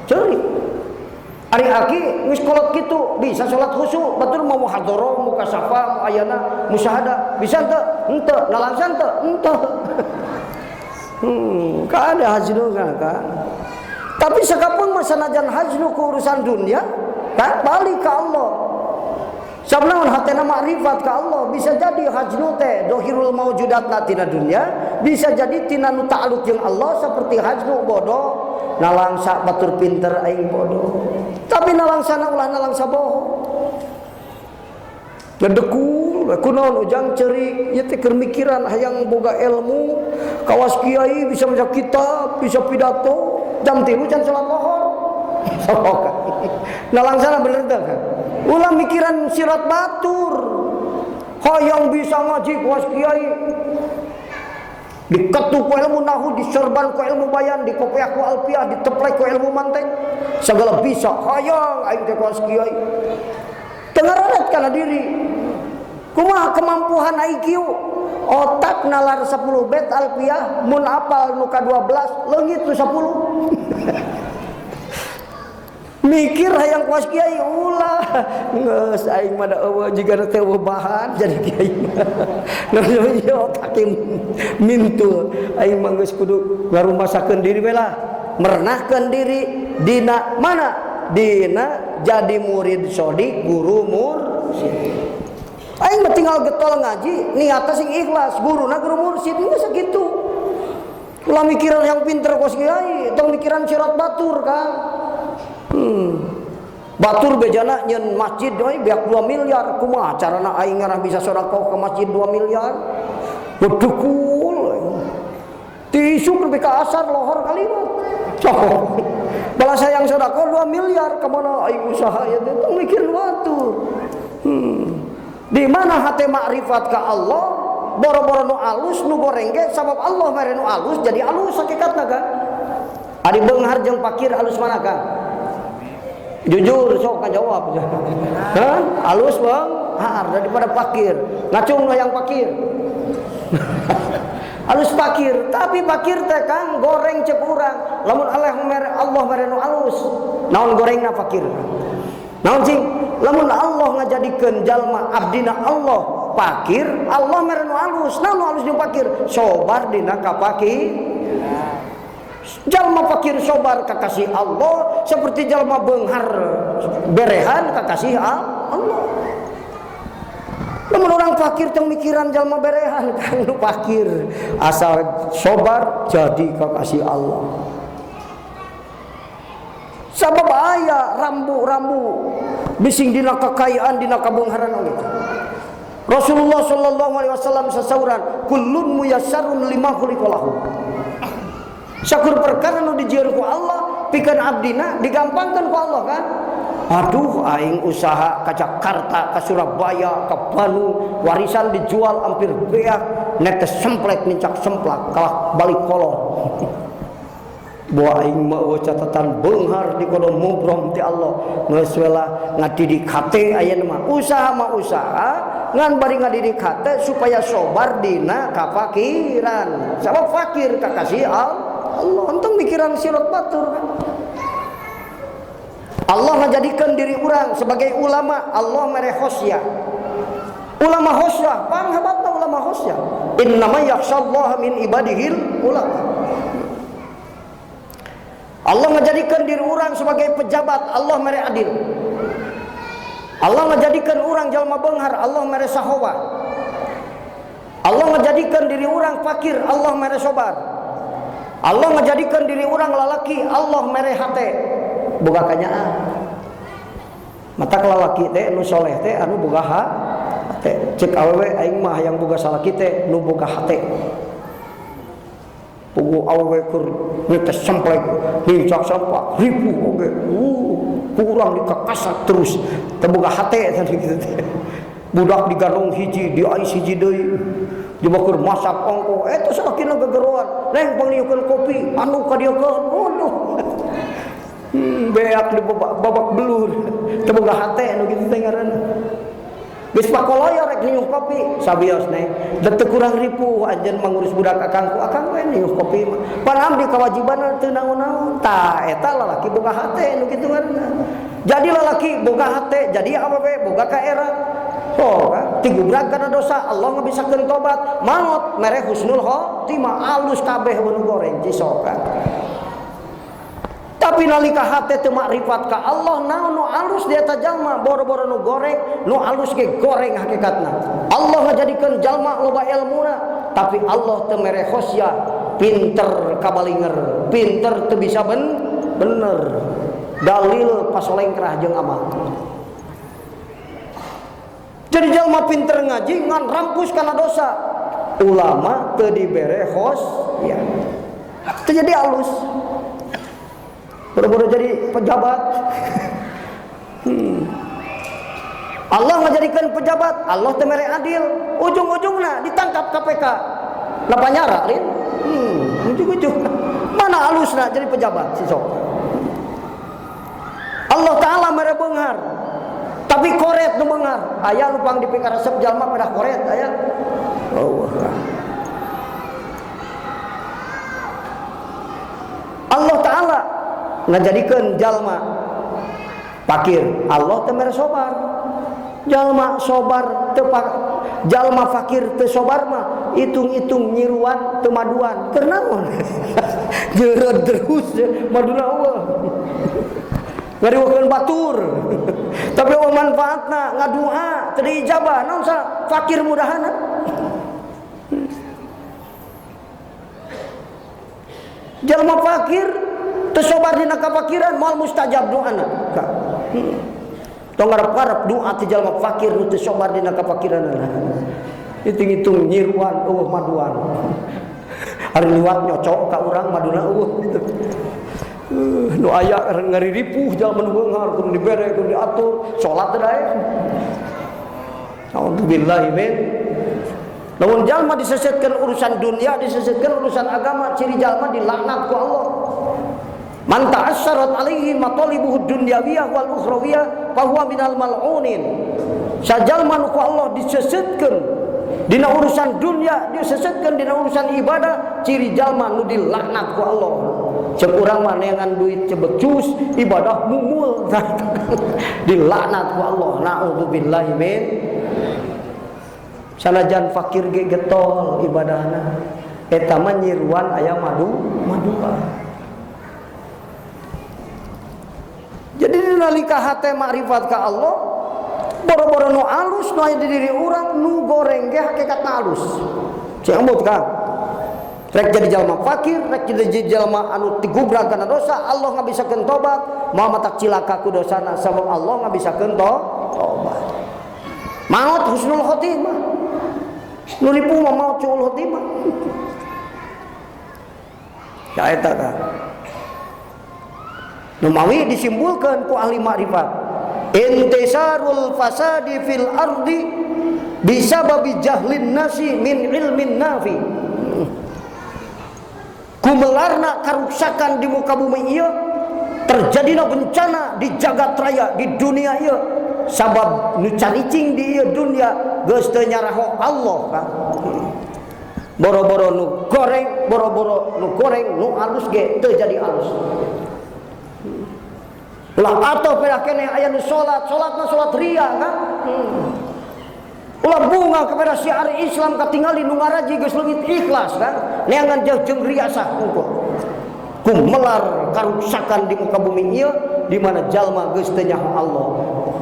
Ceurik. Ari aki geus kolot kitu, bisa salat khusyuk, batur mau muhadharah, mukasyafah, muayana, musyahadah, bisa teu? Henteu, nalangsa teu? Henteu. Ka ada hajnu kan. Tapi sakapeung mah sanajan hajnu ku urusan dunia, kan balik ke Allah. Sabnaon hatena makrifat ka Allah, bisa jadi hajnu teh dohirul maujudatna tina dunia, bisa jadi tina nu ta'alluq jeung Allah seperti hajnu bodoh, nalangsa batur pinter aing bodoh. Tapi nalangsana ulah nalangsa bohong. Ngedekul, kunaon ujang ceurik, ieu teh keur mikiran hayang boga ilmu, kawas kiai bisa maca kitab, bisa pidato, jam 3 can salat lohor. Sok. Nalangsana bener teh. Ulah mikiran sirat batur. Hayang bisa ngaji kawas kiai. Diketuk ku ilmu nahu, diserban ku ilmu bayan, dikopeah ku alfiah, diteplek ku ilmu mantek. Segala bisa hayang aing teh kawas kiai. Tengararet kana diri. Kumaha kemampuan IQ? Otak nalar 10 bet alfiah, mun apal nu ka 12, leungit nu 10. Mikir hayang kuas kiai ulah. Geus aing mah da eueuh jigana teh eueuh bahan jadi kiai mah. Geus ieu otak mintul. Aing mah geus kudu ngarumasakeun diri we lah. Merenahkeun diri dina mana? Dina jadi murid sodik, guru mursyid. Aing mah tinggal getol ngaji, niatna sing ikhlas, guruna guru mursyid geus sakitu. Ulah mikiran yang pinter kos kiai, tong mikiran sirat batur Kang. Batur bejana nyeun masjid deui beak 2 miliar, kumaha carana aing ngarah bisa sedekah ke masjid 2 miliar? Bedukul. Tisu nepi ka asar lohor kalimat. Sok. Balas hayang sedekah 2 miliar ka mana aing usaha ieu teh tong mikir batur. Di mana hate makrifat ka Allah, boro-boro nu alus nu goreng ge sabab Allah mere nu alus jadi alus hakikatna kan. Ari beunghar jeung fakir alus mana kan? Jujur sok ngajawab. Hah? Alus beunghar daripada fakir. Ngacung hayang fakir. Alus fakir, tapi fakir teh Kang goreng cek urang. Lamun Allah mere Allah mere nu alus, naon gorengna fakir? Naon cing? Lamun Allah ngajadikeun jalma abdina Allah fakir, Allah mere nu alus. Naon nu alus jeung fakir? Sobar dina kapakir. Jalma fakir sobar kakasih Allah seperti jalma beunghar berehan kakasih Allah. Lamun orang fakir tong mikiran jalma berehan kan nu fakir asal sobar jadi kakasih Allah. Sabab aya rambu-rambu bising dina kekayaan dina kabeungharan oge. Rasulullah sallallahu alaihi wasallam sasauran kullun muyassarun lima khuliqalahu. Sakur perkara nu dijieun ku Allah pikeun abdina digampangkeun ku Allah kan. Aduh aing usaha ka Jakarta, ka Surabaya, ka Bandung, warisan dijual hampir beak, nek teh semplek nincak semplak kalah balik kolor. Boa aing mah eueuh catatan beunghar di kodo mubrom ti Allah. Geus we lah ngadidik hate ayeuna mah. Usaha mah usaha, ngan bari ngadidik hate supaya sobar dina kafakiran. Sabab fakir kakasih Allah, entong mikiran sirat batur kan. Allah ngajadikeun diri urang sebagai ulama, Allah mere khosyah. Ulama khosyah, panghebatna ulama khosyah. Innama yakhsyallaha min ibadihil ulama. Allah ngajadikeun diri urang sebagai pejabat, Allah mere adil. Allah ngajadikeun urang jalma beunghar, Allah mere sahawa. Allah ngajadikeun diri urang fakir, Allah mere sobar. Allah ngajadikeun diri urang lalaki, Allah mere hate. Boga kanyaah. Mata lalaki teh nu soleh teh anu boga hate. Cek awewe aing mah hayang boga salaki teh nu boga hate. Pugu awewe keur ngetes semplek, nincak sempak, ribu oge. Kurang dikakasat terus. Teu boga hate tadi kitu teh. Budak digandong hiji, diais hiji deui. Dibakur masak ongko eta salakina gegeroan neng pangniyukeun kopi anu ka dieu keun waduh. Beak di babak belur teu boga hate nu kitu teh ngaranna. Geus pakoloyo rek niuh kopi sabios neng da teu kurang ripuh anjeun mangurus budak akang ku akang we niuh kopi mah. Pan abdi kawajibanna teu naon-naon. Tah eta lalaki boga hate nu kitu ngaranna. Jadi lalaki boga hate jadi awewe boga kaera. Oh, tigubrak kana dosa Allah ngabisakeun tobat maot mere husnul khotimah alus kabeh nu goreng cisokan. Tapi nalika hate teu makrifat ka Allah naon nu alus di eta jalma boro-boro nu goreng nu alus ge goreng hakikatna. Allah ngajadikeun jalma loba elmuna tapi Allah teu mere khosyah pinter kabalinger pinter teu bisa bener dalil pasolengkrah jeung amal. Jadi jalma pinter ngaji ngan rampus kana dosa. Ulama teu dibere khosyah. Teu jadi alus. Boro-boro jadi pejabat. Allah ngajadikeun pejabat, Allah teu mere adil. Ujung-ujungna ditangkap KPK. Lah panyara lin. Ujung-ujung. Mana alusna jadi pejabat si sok. Allah Ta'ala mere beunghar. Tapi koret nu beunghar. Aya nu pang dipikaresep jalma pedah koret aya. Allah. Allah Ta'ala ngajadikeun jalma fakir, Allah teu mere sobar. Jalma sobar teu jalma fakir teu sobar mah hitung-hitung nyiruan teu maduan. Keur naon? Jeureud terus maduna eueuh. Ngariweukeun batur. Tapi eueuh manfaatna ngadua teu diijabah naon sa fakir mudahana. Jalma fakir teu sobar dina kafakiran moal mustajab doana. Tong ngarep-ngarep doa ti jalma fakir nu teu sobar dina kafakiranana. Hitung-hitung nyiruan eueuh maduan. Ari liwat nyocok ka urang maduna eueuh gitu. Nu aya ngariripuh jalma nu beunghar kudu dibere kudu diatur salat teh daek. Auzubillahi min. Lamun jalma disesetkeun urusan dunia, disesetkeun urusan agama, ciri jalma dilaknat ku Allah. Man ta'assarat alaihi matalibuhu dunyawiyah wal ukhrawiyah fa huwa minal mal'unin. Sajalma nu ku Allah disesetkeun dina urusan dunia, disesetkeun dina urusan ibadah, ciri jalma nu dilaknat ku Allah. Cek urang mah neangan duit cebecus, ibadah mumul. Dilaknat ku Allah. Na'udzubillahi min. Sanajan fakir ge getol ibadahna. Eta mah nyiruan aya madu, madua. Jadi nalika hate makrifat ka Allah, boro-boro nu alus nu aya di diri urang nu goreng ge hakikatna alus. Cek embut ka. Rek jadi jalma fakir, rek jadi jalma anu digubrak kana dosa, Allah ngabisakeun tobat, moal matak cilaka ku dosana sabab Allah ngabisakeun tobat. Maot husnul khotimah. Nu ripuh mah maot suul khotimah. Ya eta ka. Nu mawi disimpulkeun ku ahli makrifat. Intisarul fasadi fil ardi bisababi jahlin nasi min ilmin nafi. Kumelarna karuksakan di muka bumi ieu, terjadina bencana di jagat raya di dunia ieu sabab nu caricing di ieu dunia geus teu nyaraho Allah kan. Boro-boro nu goreng, boro-boro nu goreng nu alus ge teu jadi alus. Ulah atuh pedah keneh aya nu salat, salatna salat ria kan. Ulah bunga kepada syiar Islam katingali nu ngaraji geus leungit ikhlas kan. Neangan jeung riasah unggul. Kumelar karuksakan di muka bumi ieu di mana jalma geus teu nyaho Allah.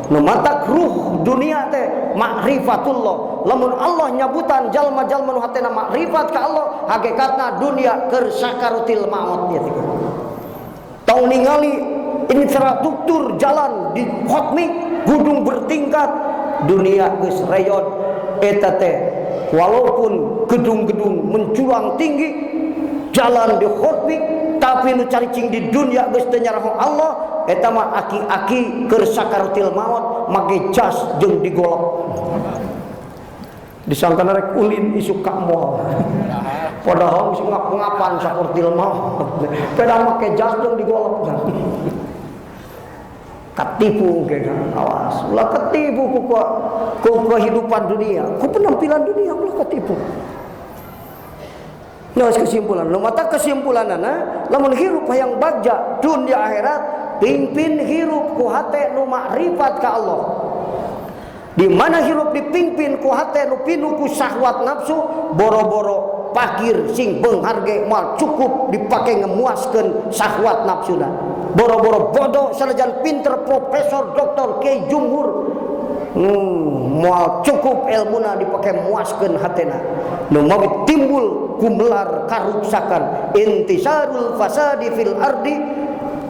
Nu matak ruh dunia teh makrifatullah. Lamun Allah nyabutan jalma-jalma nu hatena makrifat ka Allah, hakikatna dunia keur sakarutil maot ieu teh. Tong ningali infrastruktur jalan di khotmi gedung bertingkat dunia geus reyod eta teh walaupun gedung-gedung menculang tinggi jalan di khotmi tapi nu caricing di dunia geus teu nyaraho Allah eta mah aki-aki keur sakarutil maot make jas jeung digolok. Disangka rek ulin isuk ka mall. Padahal isuk ngap-ngapan sakurtil mah. Peda make jas dong digolok. Ketipu ge awas. Ulah ketipu ku kehidupan dunia, ku penampilan dunia ulah ketipu. Nah, kesimpulan, lu mata kesimpulanana lamun hirup hayang bagja dunia akhirat pimpin hirup ku hate nu makrifat ka Allah. Di mana hirup dipimpin ku hate nu pinuh ku syahwat nafsu, boro-boro pakir sing beunghar ge moal cukup dipake ngemuaskeun syahwat nafsuna. Boro-boro bodoh sanajan pinter profesor doktor kiai jumhur, moal cukup ilmuna dipake muaskeun hatena. Nu mawi timbul gumelar karuksakan intisarul fasadi fil ardi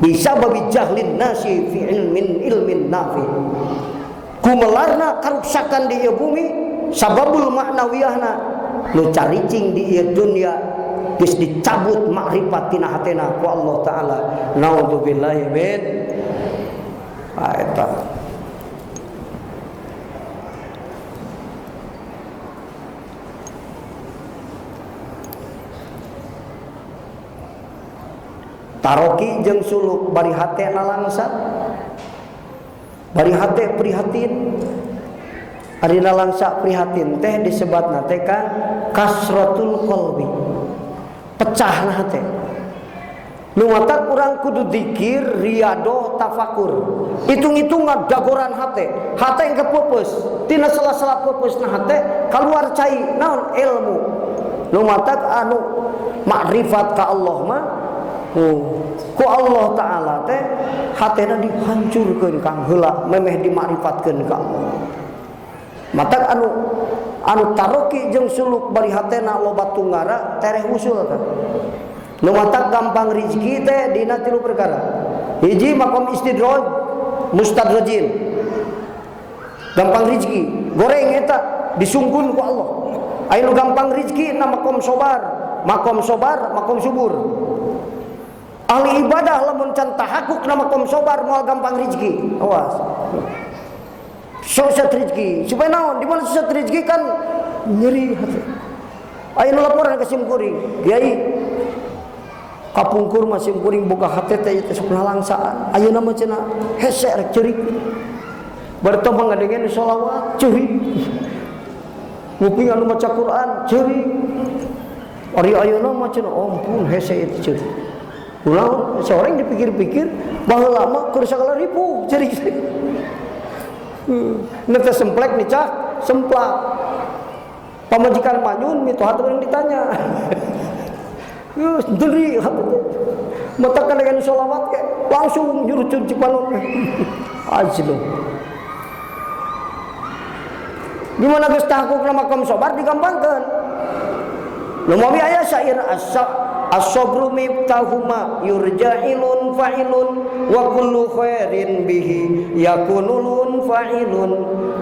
bisababi jahlin nasi fi ilmin ilmin nafi. Gumelarna karuksakan di ieu bumi sababul maknawiyahna nu caricing di ieu dunya geus dicabut makrifat tina hatena ku Allah taala. Naudzubillahi min eta. Taroki jeung suluk bari hate nalangsa, bari hate prihatin. Ari nalangsa prihatin teh disebatna teh kan kasratul qalbi, pecahna hate. Nu matak urang kudu zikir, riadoh, tafakur, hitung-hitungan dagoran hate. Hate yang kepeupeus, tina sela-sela peupeusna hate kaluar cai naon ilmu. Nu matak anu makrifat ka Allah mah ku Allah Ta'ala teh hatena dihancurkeun kang heula memeh dimakrifatkeun ka Allah. Matak anu taroki jeung suluk bari hatena loba tunggara tereh usul kan. Nu matak gampang rezeki teh dina tilu perkara. Hiji makom istidraj mustadrajin. Gampang rezeki, goreng eta disungkun ku Allah. Aya nu gampang rezeki na makom sobar, makom sobar, makom subur. Ahli ibadah lamun can tahakuk na makom sobar moal gampang rezeki. Awas. Susah rezeki. Supaya naon? Di mana susah rezeki kan nyeri hati. Aya nu laporan ka sim kuring, kiai kapungkur mah sim kuring boga hate teh teh sok nalangsaan. Ayeuna mah cenah hese rek ceurik. Barto mah ngadengeun sholawat ceurik. Nguping anu maca Quran ceurik. Ari ayeuna mah cenah ampun hese itu ceurik. Ulang seorang dipikir-pikir baheula mah keur sagala ribu ceurik. Teh semplek nicah semplak. Pamajikan manyun mitoha teh urang ditanya. Geus deuri hate teh. Matakan dengan sholawat ke langsung nyurucun cipanon. Ajlo. Di mana geus tahakukna makom sobar digampangkeun. Nu mawi aya syair as-sabru miftahuma yurja'ilun fa'ilun wa kullu khairin bihi yakunulun fa'ilun.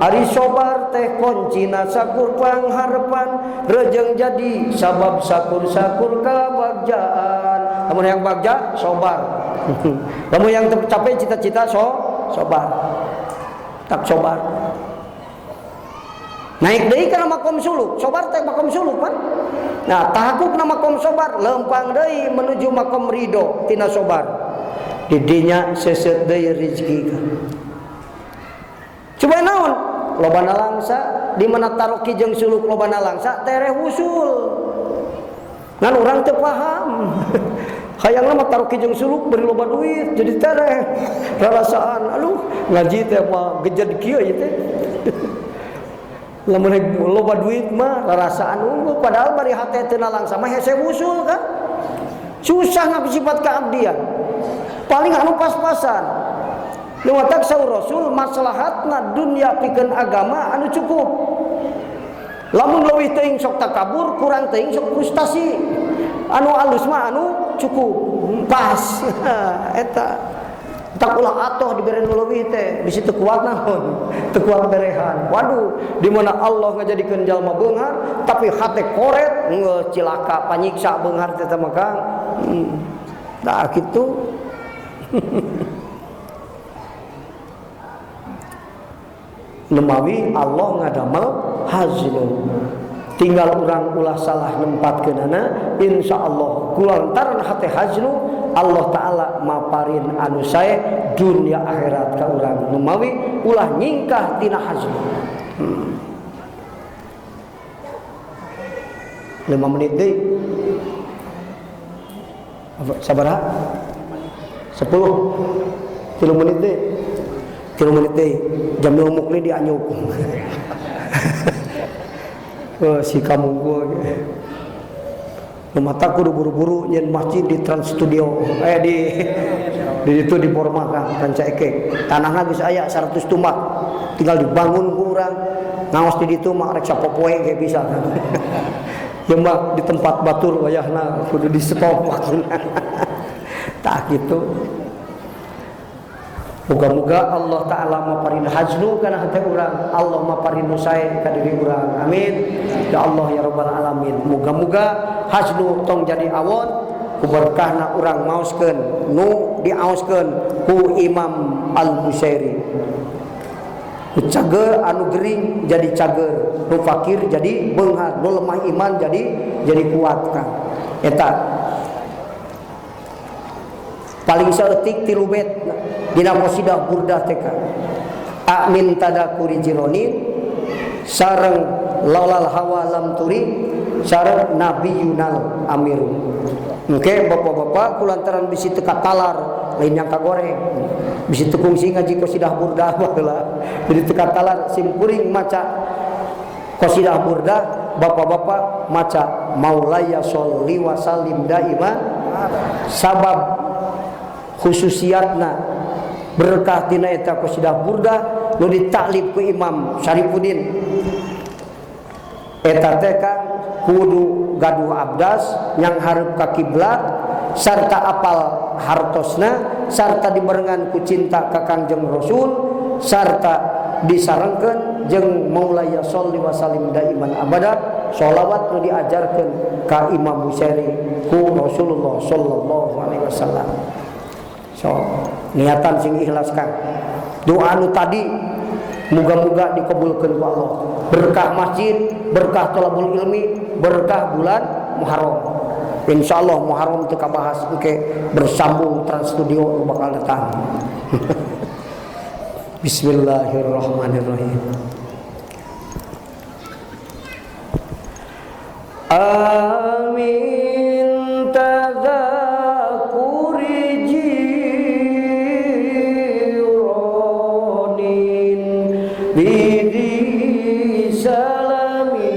Ari sobar teh kuncina sakur pangharepan rejeng jadi sabab sakur-sakur kabagjaan. Lamun yang bagja sobar. Lamun yang tercapai cita-cita sobar. Tak sobar. Naik deui kana makom suluk, sobar teh makom suluk kan. Nah, tahakuk na makom sobar lempang deui menuju makom ridho tina sobar. Di dinya seset deui rezeki. Coba naon? Loba nalangsa, di mana taroki jeung suluk loba nalangsa tereh usul. Ngan urang teu paham. Hayangna mah taroki jeung suluk beri loba duit jadi tereh. Rarasaan, aduh ngaji teh mah gejed kieu ieu teh. Lamun loba duit mah rarasaan unggul, padahal bari hate teu nalangsa mah hese usul kan. Susah ngabisifat keabdian. Paling anu pas-pasan. Nu matak saur Rasul maslahatna dunya pikeun agama anu cukup. Lamun leuwih teuing sok takabur, kurang teuing sok frustasi. Anu alus mah anu cukup, pas. Eta. Tak ulah atoh dibere nu leuwih teh, bisi teu kuat naon, teu kuat berehan. Waduh, di mana Allah ngajadikeun jalma beunghar tapi hate koret, geus cilaka panyiksa beunghar teh mah Kang. Tah kitu. Nemawi Allah ngadamel Haznu. Tinggal urang ulah salah nempatkeunana, insyaallah kulantaran hate haznu Allah Ta'ala maparin anu sae dunia akhirat ka urang numawi ulah nyingkah tina haznu. 5 menit deui. Sabaraha? 10. 3 menit deui. 3 menit deui. Jam 5 mukli dianyuk. Oh, si kamu gua mata kudu buru-buru nyen masjid di Trans Studio di itu di Borma kan Ranca Ekek tanahna geus aya 100 tumbak tinggal dibangun ku urang ngaos di ditu mah rek sapopoe ge bisa. Ya mah di tempat batur wayahna kudu di stop waktuna. Tah kitu. Moga-moga Allah Ta'ala maparin haznu kana hate urang, Allah maparin nu sae ka diri urang. Amin. Ya Allah ya Rabbal alamin. Moga-moga haznu tong jadi awon ku berkahna urang maoskeun nu diaoskeun ku Imam Al-Busairi. Ku cager anu gering jadi cager, nu fakir jadi beunghar, nu lemah iman jadi kuat kan. Eta paling saeutik 3 bet dina qasidah burdah teh kan. Amin tadakuri jironin sareng laulal hawa lam turi sareng nabiyunal amiru. Oke, bapak-bapak kulantaran bisi teu katalar lain yang kagoreng. Bisi teu kungsi ngaji qasidah burdah baheula. Jadi teu katalar simkuring maca qasidah burdah, bapak-bapak maca maulaya sholli wa sallim daiman sabab khususiatna berkah tina eta qasidah burdah nu ditaklif ku Imam Syarifuddin eta teh kan kudu gaduh abdas yang hareup ka kiblat sarta apal hartosna sarta dibarengan ku cinta ka Kangjeng Rasul sarta disarengkeun jeung maulaya sholli wa sallim daiman abada sholawat nu diajarkeun ka Imam Busairi ku Rasulullah sallallahu alaihi wasallam. So, niatan sing ikhlas kan. Doa nu tadi muga-muga dikabulkeun ku Allah. Berkah masjid, berkah thalabul ilmi, berkah bulan Muharram. Insyaallah Muharram teu kabahas engke bersambung Trans Studio nu bakal datang. Bismillahirrahmanirrahim. Amin tadzakuri jironin bidi salami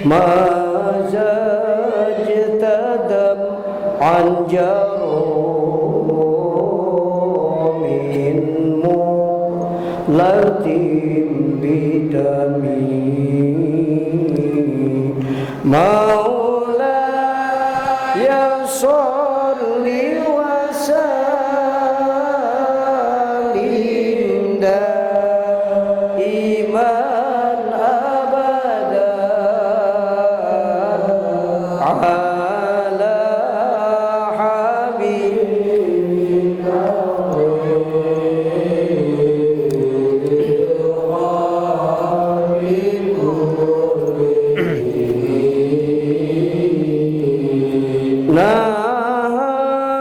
mazajtadam an jaromin mulatim bidami Maulaya sholli wa sallim daiman abada ala habibika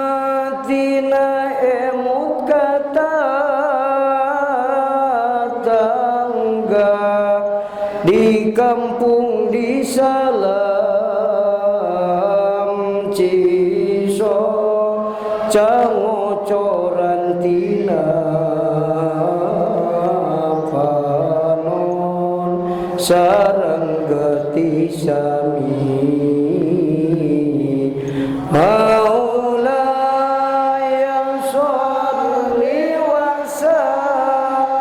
Nahatina emut kata tangga di kampung di Salam Ciso cangocoran tina panon sareng getih sami Maulaya sholli wa sallim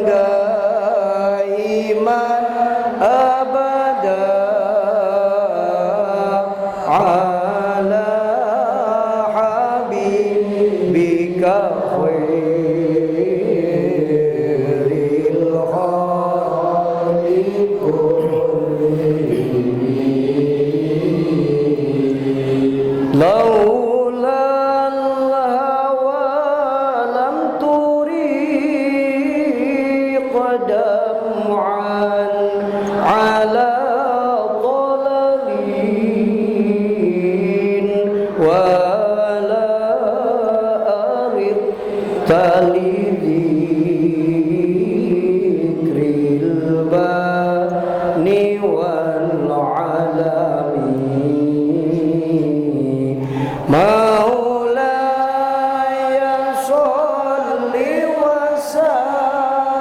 daiman abada ala habibika khairil khalqi laula al-hawa lam turid li dzikril bani wal alami. Maulaya sholli wa sallim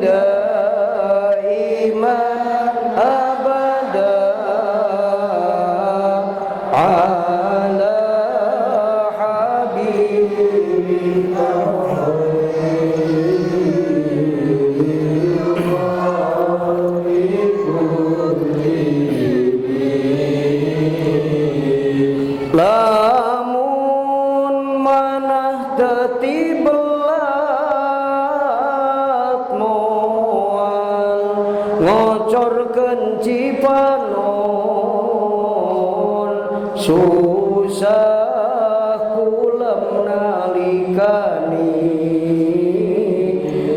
daiman abada ala habibika lamun manah dadi belat moal ngocorkeun cipanon susah kulem nalikani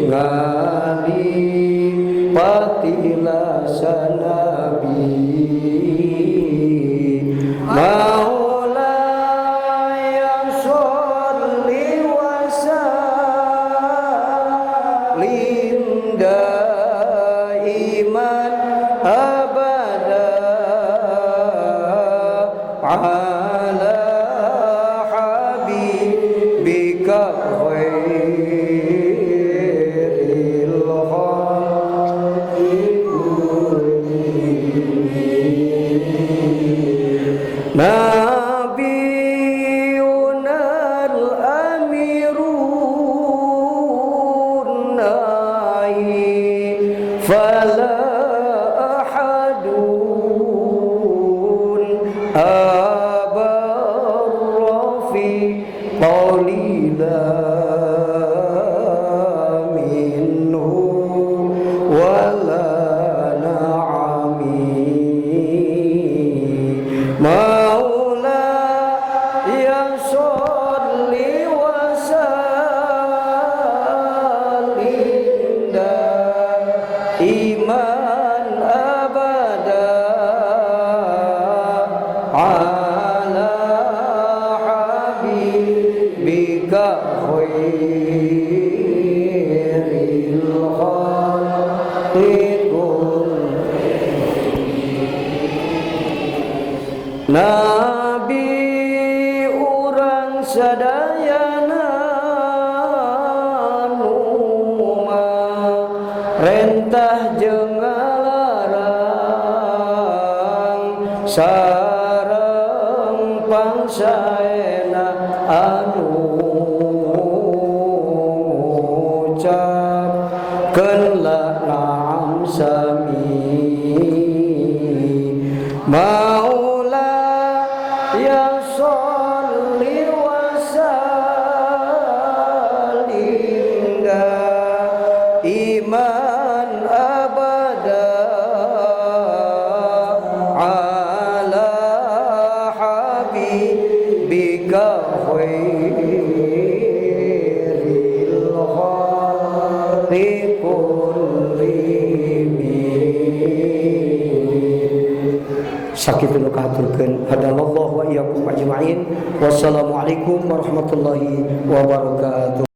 ngali patilasan nabi. Maulaya sholli wa sallim daiman abada ala habibika khairil khalqi kullihim. Nabiyuna al-amirun nahi fala ahadun abarra fi qawlina minhu wala na'ami. Maulaya sholli wa sallim daiman abada ala habibika khairil khalqi kullihim. Nabi urang sadayana nu rentah jeung ngalarang sareng pangsaena anu ngucapkeun la na'am sami. Maulaya sholli wa sallim daiman abada ala habibika khairil khalqi kullihim. Sakitu nu kahaturkeun. Hadalallahu wa iyyakum ajmain. Wassalamualaikum warahmatullahi wabarakatuh.